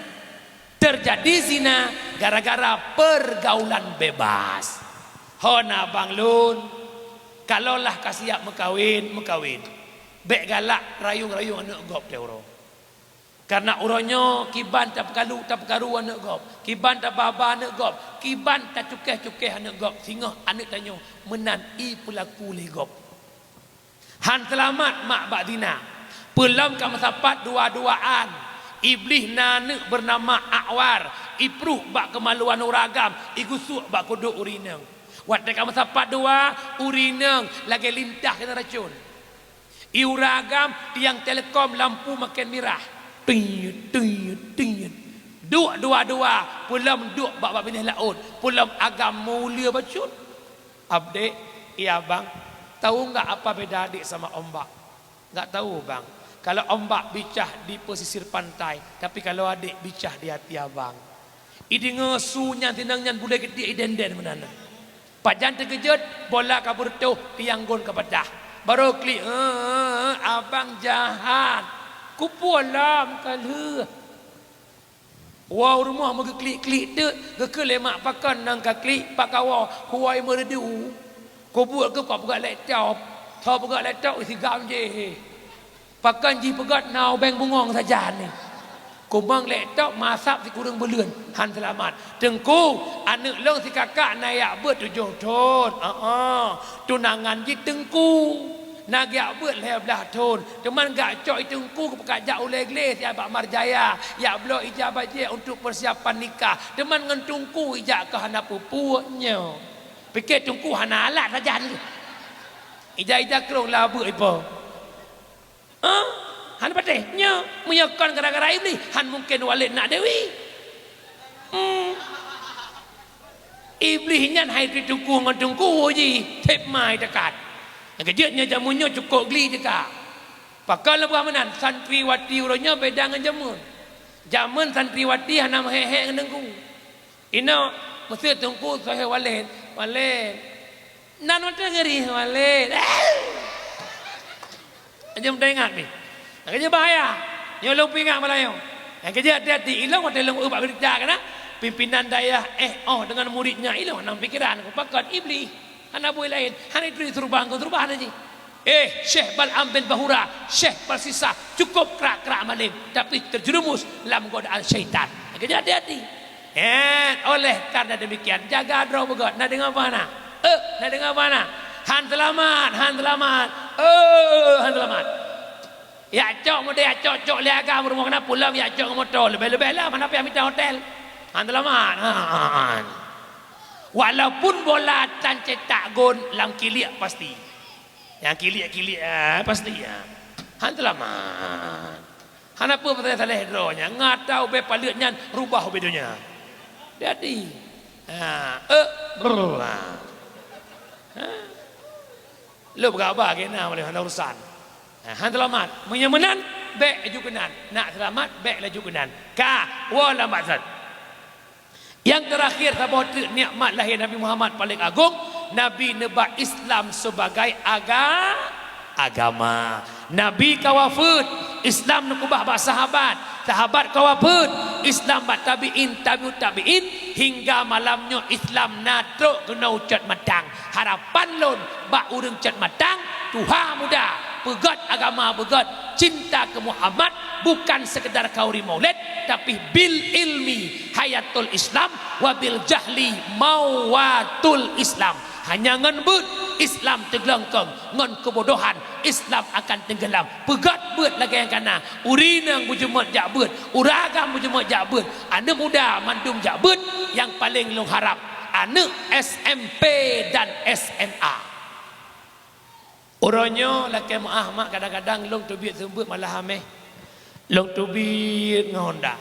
Teujadi zina gara-gara peurgaulan bebas. Hana abang lôn, kalaulah ka siap meukawen, meukawen. Bék galak rayong-rayong aneuëk gob teuh uroe. Karena uroe nyoe kiban tapeukalu, tapeukaru aneuëk gob, kiban tababa aneuëk gob, kiban tacukéh-cukéh aneuëk gob, singoh aneuëk tanyoe meunan ipeulaku lé gob. Han seulamat mak bak zina. Peulom ka meusapat dua-duaan. Iblih na aneuëk beunama Akwar, ipruh bak keumaluan ureuëng agam, igusuek bak kudok ureuëng inong. Watée ka meusapat dua, ureuëng inong lagée lintah keuneuk racon. Ié ureuëng agam tiang telekom lampu maken mirah. Tingit, tingit, tingit. Duek dua-dua, peulom duek bak, bak binéh laôt, peulom agam mulia bacut. Abdek, iya bang, tahu enggak apa beda adik sama ombak? Enggak tahu bang. Kalau ombak bicah di pesisir pantai, tapi kalau adek bicah di hati abang. Ideungoe su nyan sinang nyan bulée geudiek idenden meunan. Pajan teukeujot, bola ka beureutoh, tiang gon ka patah. Barô klik, "Heuh, abang jahat. Kupeue lom ka lheueh." Woe u rumoh meugeuklik-klik teuk, geukheun lé mak pakon nyang ka klik, pak kawoe, kuwoe meureudu. Kubuet keu kok peugah laptop, tho peugah laptop, isigam jih. Pakon jih peugah na ubeng bungong sajan nyoe. Kumong laptop masab sikureueng buleuen, han seulamat. Teungku, aneuk lôn sikakak na jak beuet tujoh thon. Aa, tunangan jih teungku. Na geujak beuet lhée blaih thon, teuma geujak cok i teungku geupeukajak ulée glé siat bak Marjaya, jak bloe ija bajée untuk peusiapan nikah. Teuma ngon teungku ijak ka hana peue-peue nyoe. Pike teungku hana alat sajan lé. Ija-ija krong labeuk ipo. Hah? Hana patéh. Nyoe, meunyoe kon gara-gara Iblih, han mungken Walid nak Dewi. Hmm. Iblih nyan hai teungku ngon teungku jih, thép mai teukat. Nyang keujeuet nyoe jameun nyoe cukôp gli teuka. Pakon leubeh meunan, santriwati uroe nyoe beda ngon jameun. Jameun santriwati hana meuhék-hék ngon teungku. Inoe, meusé teungku soe Walid, Walid. Nan mantong geurih Walid. Aja meuingat pih. Nyang keujeuet bahaya. Nyoe lôn peuingat malam nyoe. Nyang keujeuet hati-hati, ilong watée lôn eu bak beurita keunan, pimpinan dayah éh oh deungon muridnya ilong nang pikeran ku pakon Iblih. Hana bui laén, hana turi surubah ngon surubah na jih. Eh, Syekh Bal'am bin Bahura, Syekh Balsisah, cukup krak-krak malem, tapi terjerumus lam godaan syaitan. Nyang keujeuet hati-hati. Eh, oleh karena demikian, jaga droe beugöt. Na deungoe bah na? Eh, na deungoe bah na? Han seulamat, han seulamat. Eh, han seulamat. Jak cok meudeh, jak cok-cok lé agam rumoh keunan pulang, jak cok ngon moto. Leubeh-leubeh lah, mana payah mita hotel. Han seulamat. Han. Walaupun bola tan cetak gol lam kiliek pasti. Nyang kiliek-kiliek, ah, pasti, ah. Han seulamat. Hana peue peusaléh-saléh droe nyan, ngat ubé paleuet nyan rubah ubé donya. Jadi, ha, eh, brrr, ha. Ha? Lôn peugah haba keunan, hana urusan. Ha, han seulamat. Meunyoe meunan, bék laju keunan. Nak seulamat, bék laju keunan. Ka, woe lam bak that. Nyang teurakhir saboh teuk nikmat lahé Nabi Muhammad paleng agong, Nabi neuba Islam sibagai aga-, agama. Nabi ka wafeuet, Islam neukeubah bak sahabat, sahabat ka wafeuet, Islam bak tabi'in, tabi'ut tabi'in, hingga malam nyoe Islam na trok keunoe u Cot Matang. Harapan lôn bak ureuëng Cot Matang, tuha muda, peugöt agama beugöt, cinta keu Muhammad, bukan sekedar khauri maulid, tapi bil ilmi hayatul Islam, wa bil jahli mawatul Islam. Hanya ngon beuet Islam teuglengkong, ngon keubodohan Islam akan tenggelam. Peugöt beuet lagée nyang kana, ureuëng inong beujeumeut jak beuet, ureuëng agam beujeumeut jak beuet, aneuk muda mandum jak beuet, nyang paleng lôn harab aneuk S M P dan S M A. Uroe nyoe lakée meuáh mak, kadang-kadang lôn teubiet seumeubeuet malah améh. Lôn teubiet ngon honda.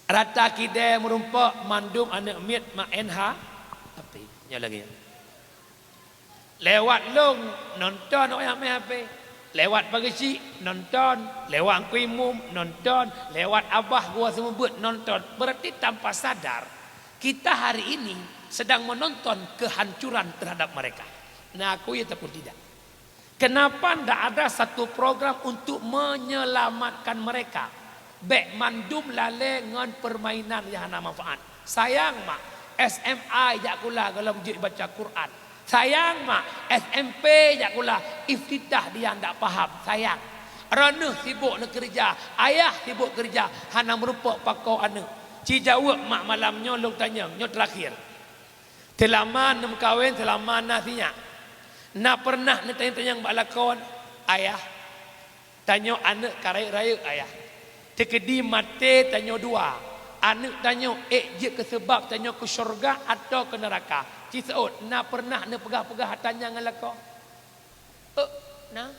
Rata kidée meurumpok mandum aneuk miet mak N H, tapi nyoe lagée nyan. Lewat lôn nonton awak nyang mé H P. Lewat pageuchik nonton, lewat Teungku Imum nonton, lewat abah gua seumeubeuet nonton. Berarti tanpa sadar, kita hari ini sedang menonton kehancuran terhadap mereka. Na aku ya ataupun tidak? Kenapa ndak ada satu program untuk menyelamatkan mereka? Bék mandum lalée ngon permainan nyang hana manfaat. Sayang mak, S M A jak kula gohlom jeuet baca Quran. Sayang mak, S M P jak kula iftitah dia ndak paham. Sayang. Droeneuh sibok neukeureuja, ayah sibok keureuja, hana meurumpok pakoe aneuk. Ci jaweueb mak malam nyoe lôn tanyong, nyoe teurakhir. Seulama neumeukawen, seulama na sinyak. Na peureunah neutanyong-tanyong bak lakoe, ayah? Tanyoe aneuk ka rayeuk-rayeuk, ayah. Teukeudi maté tanyoe dua. Aneuk tanyoe ék jeuet keu seubab tanyoe keu syeuruga atawa keu neuraka. Ci seuôt, na peureunah neupeugah-peugah atra nyan ngon lakoe? Euk, na,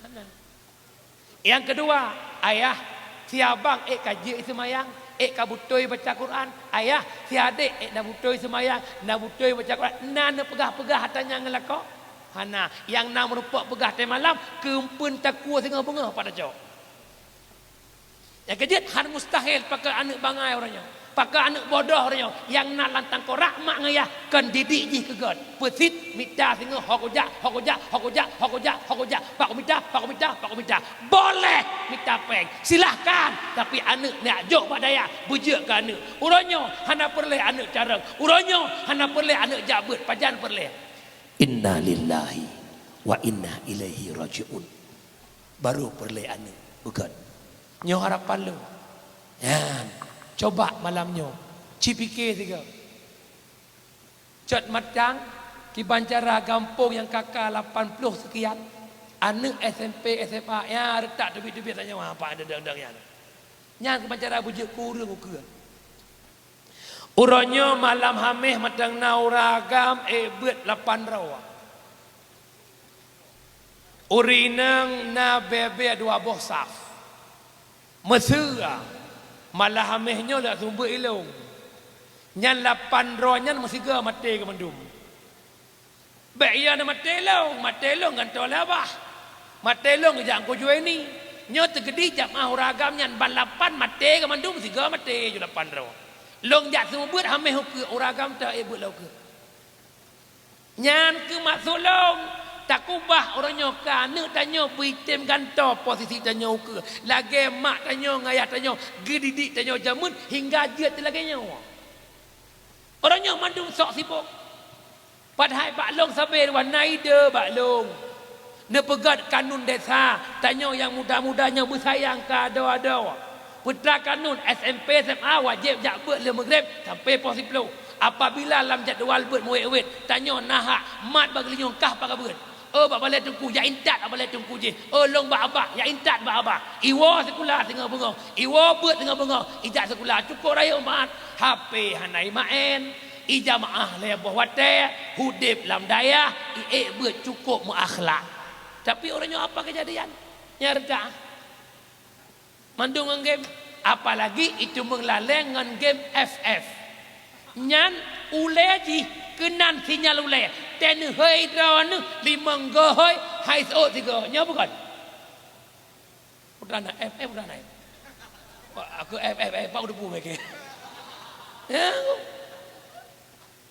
hana. Nyang keudua, ayah, si abang ék ka jeuet seumayang, ék ka beutôi baca Quran. Ayah, si adék ék na beutôi seumayang, na beutôi baca Quran. Na neupeugah-peugah atra nyan ngon lakoe? Hana, nyang na meurumpok peugah teuh malam, keumpeuen takue singoh beungoh pat tacok. Nyang keujeuet, han mustahil pakai aneuk bangai uroe nyoe, pakai aneuk bodoh uroe nyoe, nyang na lam tangkorak mak ngon yah kon didik jih keu gét. Peusit mita singoh, "Ho kujak, ho kujak, ho kujak, ho kujak, ho kujak, pak kumita, pak kumita, pak kumita." Boleh mita péng, silahkan, tapi aneuk neujak jok bak dayah, beujeuet keu aneuk. Uroe nyoe hana peureulée aneuk carông, uroe nyoe hana peureulée aneuk jak beuet, pajan peureulée. Innalillahi wa inna ilaihi raji'un. Barô peureulée aneuk beugét. Nyoe harapan lôn. Nyan, coba malam nyoe, ci pike sigoe. Cot mantong, kiban cara gampông nyang K K lapan ploh seukian, aneuk S M P, S M A, ya, reutak teubiet-teubiet tanyoe, apa dang-dang nyan. Nyan kiban cara beujeuet keu ureuëng ukeue. Uroe nyoe malam Haméh mantong na ureuëng agam ék beuet lapan droe. Ureuëng inong na bée-bée dua boh saf. Meuseue, malam Haméh nyoe lé seumeubeuet ilong. Nyan lapan droe nyan meusigoe maté keu mandum. Bék iya na maté lôn, maté lôn gantoe lé abah. Maté lôn geujak ngon Juwaini. Nyoe teukeudi jamaah ureuëng agam nyan ban lapan maté keu mandum, sigoe maté ju lapan droe. Lôn jak seumeubeuet Haméh ukeue, ureuëng agam teuh ék beuet lom ukeue. Nyan keuh maksud lôn, takubah uroe nyoe keu aneuk tanyoe beuitem gantoe posisi tanyoe ukeue. Lagée mak tanyoe ngon ayah tanyoe geudidik tanyoe jameun hingga jeuet lagée nyoe. Uroe nyoe mandum sok sibok. Padahai bak lôn sabe dua na ide bak lôn. Neupeugét kanun desa, tanyoe nyang muda-muda nyoe beusayang keu adoe-adoe. Peutra kanun S M P S M A wajéb jak beuet lheueh meugreb sampoe poh siploh. Apabila lam jadwal beuet meuwét-wét, tanyoe na hak mat bak geulinyueng kah pakai beuet. Oh, bak balée teungku, jak intat bak balée teungku jih. Oh, lôn bak abah, jak intat bak abah. Iwoe sikula singoh beungoh, iwoe beuet singoh beungoh, ijak sikula cukôp rayeuk mat. H P hana imaén, ijamaah lhée boh watée, udeb lam dayah, iék beuet cukôp meuakhlak. Tapi uroe nyoe apa keujadian? Nyang reutak. Mandum ngon game, apalagi iteumeung lalée ngon game F F. Nyan ulée jih keunan sinyal ulée, teuh neuhôi droeneuh limong goe hôi, hai seuôt sigoe. Nyoe bukon? Udah na F F, udah na. Wah, aku F F, F F, pak udah pun mikir. Ya,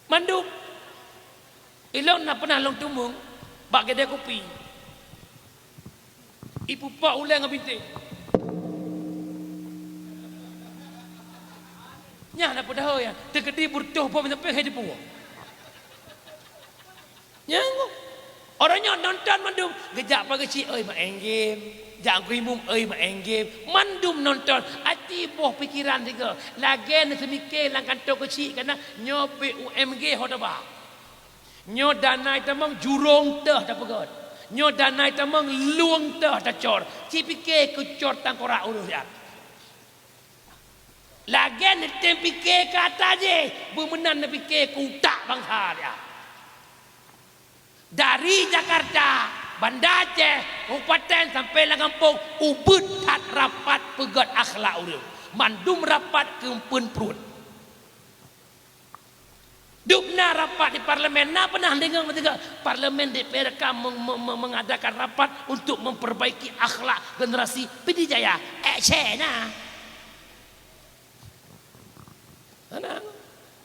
mandum. Ilôn na peunah lôn teumeung bak keudée kupi. Ipupok ulée ngon bintéh. Nyan na peudahôi nyan, teukeudi beureutoh boh meusampéng hai teupeue. Nyan, uroe nyoe nonton mandum, geujak pageue cit, oi, maén game. Jak keu imum, oi, maén game. Mandum nonton, aci boh pikeran sigoe. Lagée neuseumike lam kantô keuchik kana nyoe P U M G ho taba. Nyoe danai tamong jurông teuh tapeugét. Nyoe danai tamong lueng teuh tacor. Ci pike keu cor tangkorak ureuëng siat. Lagée neutem pike keu ata jih, beumeunan neupike keu utak bansa siat. Dari Jakarta, Banda Aceh, kabupaten sampai lam gampông, ubit that rapat peugét akhlak ureuëng. Mandum rapat keumpeuen pruet. Dubna rapat di parlemen, na peunah deungoe meusigoe parlemen D P R ka meng-, me-, me-, mengadakan rapat untuk memperbaiki akhlak generasi P D Jaya? Eh, China. Hana.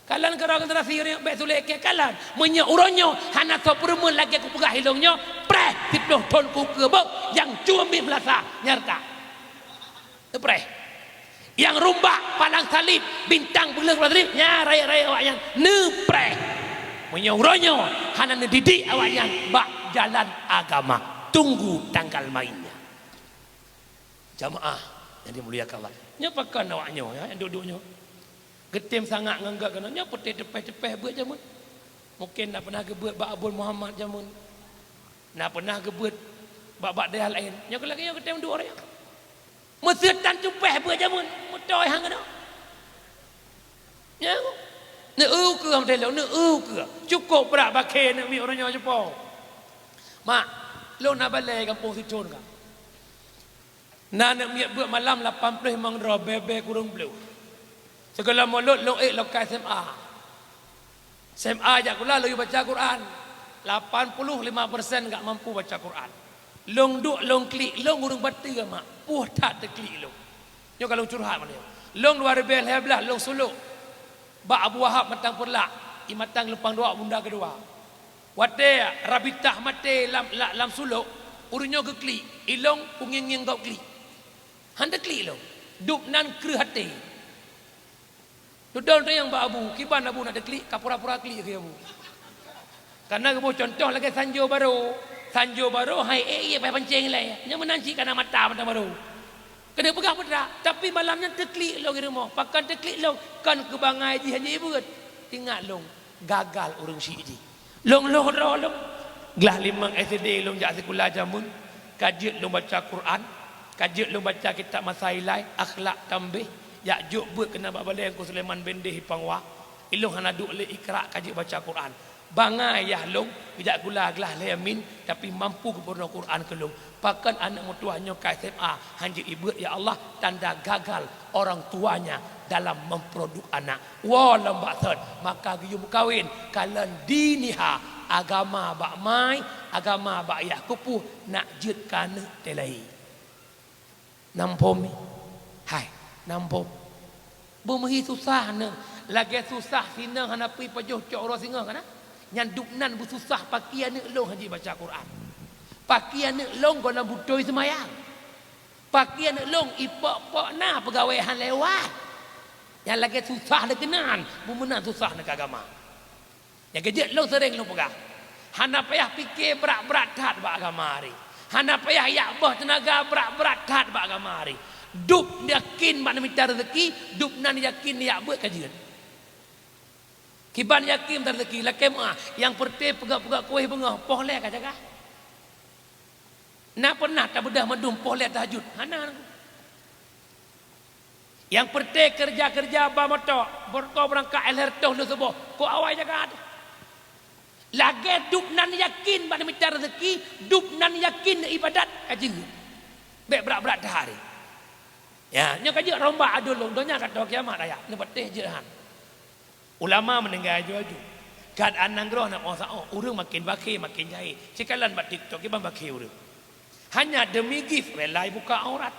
Kalon keudroe generasi ureuëng bék sulet keu kalon. Meunyoe uroe nyoe hana soe peureumeun lagée kupeugah ilong nyoe, preh siploh thon kukeue beuh nyang cumi meulasa nyarta. Neupreh. Nyang rumbak, palang salib, bintang peuleueng palang salib, nya rayeuk-rayeuk awaknyan neupreh. Meunyoe uroe nyoe hana neudidik awaknyan bak jalan agama, tunggu tanggal mainnya. Jamaah yang dimuliakan Allah. Nyoe pakon awak nyoe, ya, yang duduk nyoe. Geutem sangat ngon gak keunoe. Nyoe peuté teupeh-teupeh beuet jameun. Mungkin na pernah geubeuet bak Abon Muhammad jameun. Na pernah geubeuet bak, bak dayah laén. Nyoe keu lagée nyoe geutem duek ureuëng. Meuseutan teupeh beuet jameun. Meutoe hang keunoe. Ya, neu-eu keu am telo, neu-eu keu. Cukup brat bakée neuk miet uroe nyoe cupo. Mak, lôn na balée gampông Siton ka. Na neuk miet beuet malam lapan ploh limong droe bée-bée kureueng bleuh. Sigohlom mulod lôn ék lokal S M A. S M A jak kula laju baca Quran. Lapan puluh lima persen gak mampu baca Quran. Lôn duek lôn klik, lôn ureuëng bateue mak, puih that teuklik lôn. Nyoe ka lôn curhat meunan. Lôn dua ribèe lhèe blah lôn sulok bak Abu Wahab Matang Peureulak, i Matang Lumpang Dua, bunda keudua. Watèe Rabitah maté lam, la-, lam sulok, ureuëng nyoe geuklik, ilôn peungieng-ngieng gob klik. Han teuklik lôn. Dub nan kreueh até. Teudong tanyong bak Abu, "Kiban Abu nak teuklik?" "Ka pura-pura klik," kheun Abu. Kareuna geuboh cuntoh lagèe sanjo barô. Sanjo barô hai ék ié payah pancéng ilèe. Nyan meunan cit ka na mata mantong barô. Keuneuk peugah peue teuma, tapi malam nyan teuklik lôn di rumoh. Pakon teuklik lôn? Kon keu bangai jih han jibeuet. Ingat lôn, gagal ureuëng syiek jih. Lôn lhôh droe lôn. Glah limong S D lôn jak sikula jameun, ka jeuet lôn baca Quran, ka jeuet lôn baca kitab Masailai, Akhlak Tambih, jak jok beuet keunan bak balèe Teungku Sulaiman Bendeh i Pangwa. Ilôn hana duek lé Iqra ka jeuet baca Quran. Bangai yah lôn, geujak sikula glah lhèe min, tapi mampu geupeurunoe Quran keu lôn. Pakon aneuk meutuwah nyoe ka S M A han jeuet ibeuet, ya Allah, tanda gagal orang tuanya dalam memproduk anak. Woe lom bak thon, maka geuyue meukawen, kalon diniha, agama bak mai, agama bak yah keupeue nak jeuet keu aneuk teuh lahé. Nam phom mi. Hai, nam phom. Beumeuhi susah neuh, lagèe susah sineueng hana peue pajoh cok uroe singoh kana. Nyan dub nan beususah pakri aneuk lôn han jibaca Quran. Pakri aneuk lôn gohlom beutôi seumayang. Pakri aneuk lôn ipok-pok na peugawée han lewat. Nyan lagèe susah lé keunan, beumeunan susah neuh keu agama. Nyang keujeuet lôn seuréng lôn peugah, hana payah pike brat-brat that bak agama hari. Hana payah yak boh teunaga brat-brat that bak agama hari. Dub yakin bak neumita rezeki, dub nan yakin yak beuet ka jeuet. Kiban yakin mita rezeki, lakée meuah, nyang peureute peugah-peugah kueh beungoh, poh lhée ka jaga. Na pernah tabeudah mandum poh lhée tahajud? Hana. Nyang peureute keureuja-keureuja ba moto, beureuko beurangkat éh lhée reutôh lheueh suboh, kok awai jaga teuh. Lagée dub nan yakin bak neumita rezeki, dub nan yakin ibadat ka jeuet. Bék brat-brat that hari. Ya, nyoe ka jeuet rombak aduen lôn, donya ka toe kiamat raya, neupatéh jeuet han. Ulama meuninggai aju-aju. Keuadaan nanggroe na meusaôh, ureuëng maken bakhé, maken jahé. Cikalon bak TikTok, kiban bakhé ureuëng. Hanya demi gift rela ibuka aurat.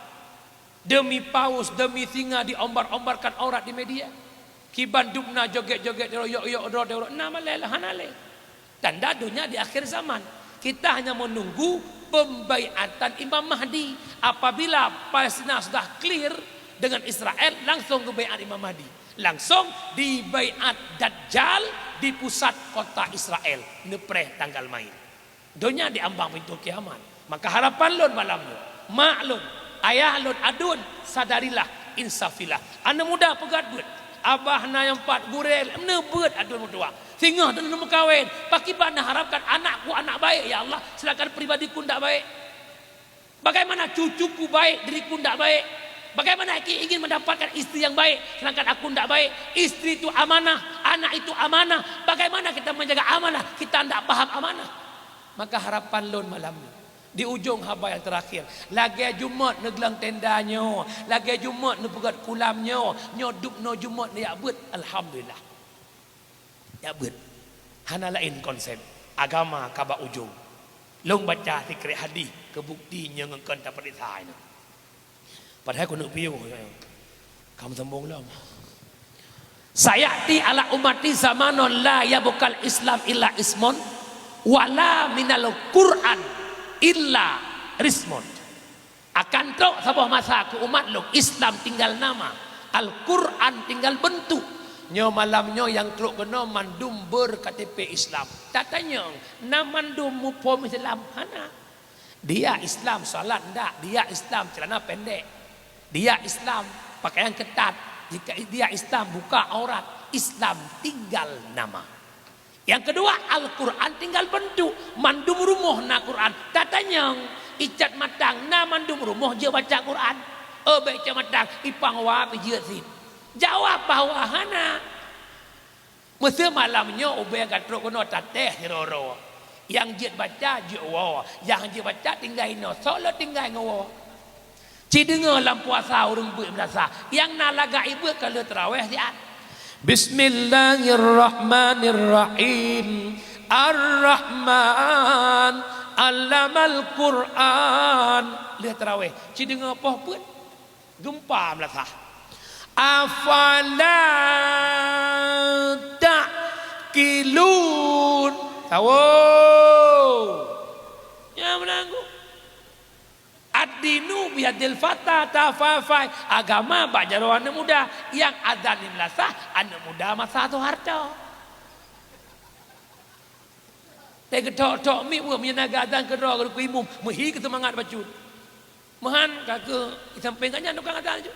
Demi paus, demi singa diombar-ombarkan aurat di media. Kiban dub na joget-joget, yok-yok droe, na malée lah, hana lé. Tanda donya di akhir zaman. Kita hanya menunggu pembaiatan Imam Mahdi. Apabila Palestina sudah clear dengan Israel, langsung geubaiat Imam Mahdi. Langsung dibaiat Dajjal di pusat kota Israel, neupreh tanggal main. Donya di ambang pintoe kiamat. Maka harapan lôn malam nyoe, mak lôn, ayah lôn, aduen, sadarilah, insafilah. Aneuk muda peugét beuet. Abah na nyang pat, gurée, neubeuet aduen meutuah. Singoh droeneuh meukawen, pakriban neuharapkan anakku anak baik, ya Allah, sedangkan pribadiku ndak baik. Bagaimana cucuku baik, diriku ndak baik? Bagaimana aku ingin mendapatkan istri yang baik, sedangkan aku ndak baik? Istri itu amanah, anak itu amanah. Bagaimana kita menjaga amanah, kita ndak paham amanah? Maka harapan lôn malam nyoe, di ujong haba nyang teurakhir, lagée Jumat neugleueng tenda nyoe, lagée Jumat neupeugét kulam nyoe, nyoe dub noe Jumat neuyak beuet, alhamdulillah. Nyak beuet. Hana laén konsep. Agama ka bak ujong. Lôn baca sikrék hadih keu bukti nyoe ngon kon tapeuriksa nyoe. Padahai keuneuk piôh nyoe. Ka meusombong lom. "Sayati ala ummati zamanun la yabqal Islam illa ismun, wala minal Qur'an illa rismun." Akan trok saboh masa keu umat lôn, Islam tinggal nama, Al-Quran tinggal beuntuk. Nyoe malam nyoe nyang trok keunoe mandum ber-K T P Islam. Tatanyong, na mandum muphom Islam? Hana. Dia Islam salat ndak, dia Islam celana pendek. Dia Islam pakaian ketat. Jika dia Islam buka aurat, Islam tinggal nama. Nyang keudua, Al-Quran tinggal beuntuk. Mandum rumoh na Quran. Tatanyong, i Cat Matang na mandum rumoh jeuet baca Quran? Oh, bék Cat Matang, i Pangwa pih jeuet cit. Jawab bahwa hana. Meuseu malam nyoe ubé ka trok keunoe tatéh sidroe-droe. Nyang jeuet baca jeuet woe, nyang jeuet baca tinggai inoe, soe lôn tinggai ngon woe. Ci deungoe lam puasa ureuëng beuet meunasah, nyang na lagak ibeuet ka lheueh teurawéh siat. Bismillahirrahmanirrahim. Ar-Rahman, allamal Qur'an. Lheueh tarawéh, ci deungoe poh peuet, geumpa meulasah. Afala ta'qilun. Tawoe. Nyan meunan ku. Ad-dinu biyadil fata tafafai. Agama bak jaroe aneuk muda. Nyang azan di meulasah, aneuk muda masa Soeharto. Teugeutôk-tôk miet weueh, meunyoe na geuazan keudroe keu imum, meuhi keu seumangat bacut. Meuhan ka keu di sampéng gobnyan tukang azan jih.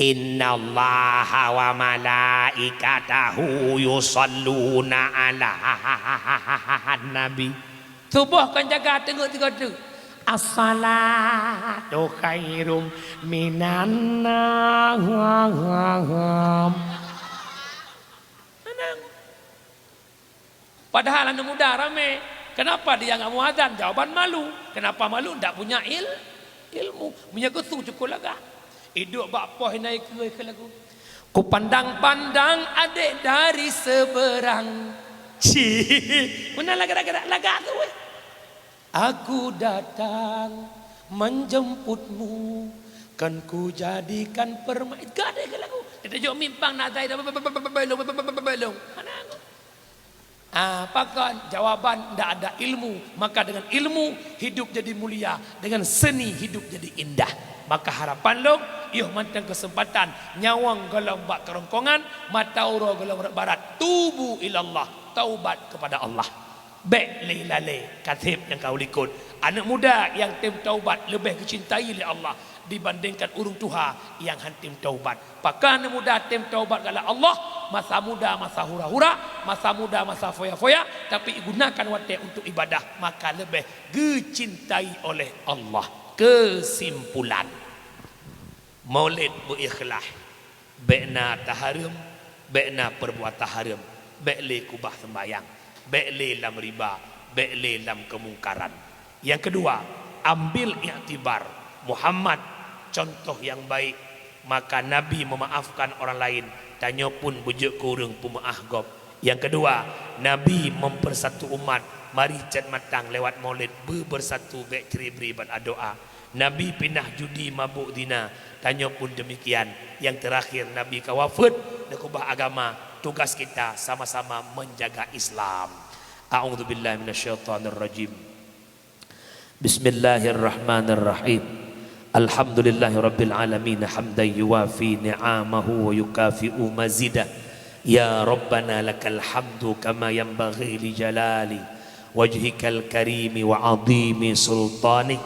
Innallaha wa malaikatahu yusalluna 'alan nabi. Suboh kon jaga teungeut sigoe teuk. As-salatu khairum minan naum. Padahal aneuk muda ramé. Kenapa dia nggak mau azan? Jawaban malu. Kenapa malu? Ndak punya il-, ilmu. Meunyoe keu su cukôp lagak. Iduek bak poh inan ikeue keu lagu. Kupandang-pandang adek dari seberang. Cih. Meunan lagak-lagak, lagak tu weh. Aku datang menjemputmu, kan ku jadikan perma-, gadeh keu lagu. Kita jok mimpang nak tai dah belong, belong. Mana aku? Ah, pakon jawaban ndak ada ilmu, maka dengan ilmu hidup jadi mulia, dengan seni hidup jadi indah. Maka harapan lôn, yoh mantong kesempatan nyawöng gohlom bak kerongkongan, mata uroe gohlom rot barat, tubu ilallah, taubat kepada Allah. Bék lé lalée, ka seb nyang ka u likot. Aneuk muda nyang tem taubat leubeh geucintai lé Allah dibandingkan ureuëng tuha nyang han tem taubat. Pakon aneuk muda tem taubat galak Allah, masa muda masa hura-hura, masa muda masa foya-foya, tapi igunakan watée untuk ibadah, maka leubeh geucintai oleh Allah. Keusimpulan, Maulid beu ikhlas, bék na tahareuem, bék na peubuatan hareuem, bék lé kubah seumbahyang, bék lé lam riba, bék lé lam keumungkaran. Nyang keudua, ambil iktibar Muhammad, contoh nyang baik, maka Nabi meumaafkan orang lain, tanyoe pun beujeuet keu ureuëng peumeuáh gob. Nyang keudua, Nabi mempersatu umat, mari cot mantong lewat Maulid beubersatu bék ceuri-beuri ban adoa. Nabi pinah judi, mabök, zina, tanyoe pun demikian. Nyang teurakhir, Nabi ka wafeuet, neukubah agama, tugas kita sama-sama menjaga Islam. A'udzubillahi minasyaitonirrajim. Bismillahirrahmanirrahim. Alhamdulillahirabbil alamin, hamdan yuwafi ni'amahu wa yukafi'u mazidah. Ya Rabbana lakal hamdu kama yanbaghi li jalali wajhikal karimi wa azimi sultanik.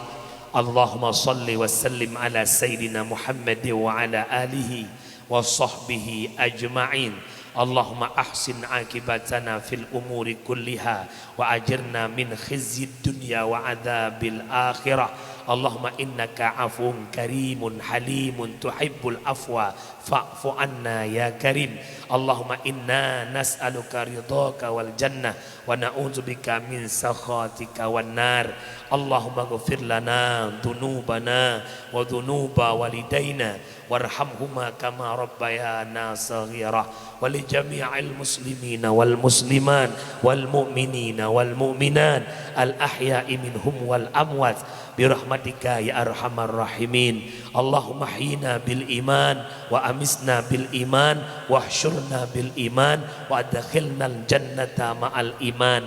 Allahumma salli wa sallim ala sayyidina Muhammad wa ala alihi wa sahbihi ajma'in. Allahumma ahsin aqibatana fil umuri kulliha wa ajirna min khizyid dunya wa adzabil akhirah. Allahumma innaka afuwun karimun halimun tuhibbul afwa fa'fu anna ya karim. Allahumma inna nas'aluka ridhaka wal jannah wa na'udzubika min sakhatika wan nar. Allahumma ghfir lana dzunubana wa dzunuba walidaina warhamhuma kama rabbayana shaghira, wa li jami'il muslimina wal muslimat, wal mu'minina wal mu'minat, al ahya'i minhum wal amwat, bi rahmatika ya arhamar rahimin. Allahumma ahyina bil iman, wa amisna bil iman, wahsyurna bil iman, wa adkhilnal jannata ma'al iman.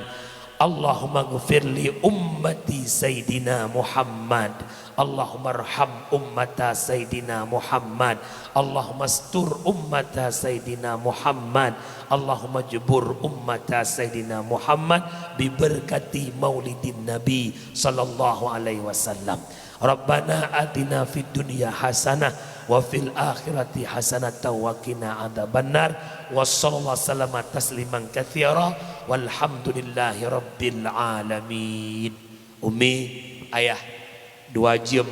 Allahumma ghfir li ummati Sayyidina Muhammad. Allahummarham ummata Sayyidina Muhammad. Allahummastur ummata Sayyidina Muhammad. Allahumma jbur ummata Sayyidina Muhammad bi barakati maulidin Nabi sallallahu alaihi wasallam. Rabbana atina fid dunya hasanah wa fil akhirati hasanatan wa qina adzabannar. Wa sallallahu sallama tasliman katsira. Walhamdulillahi rabbil alamin. Umi, ayah, dua jeuem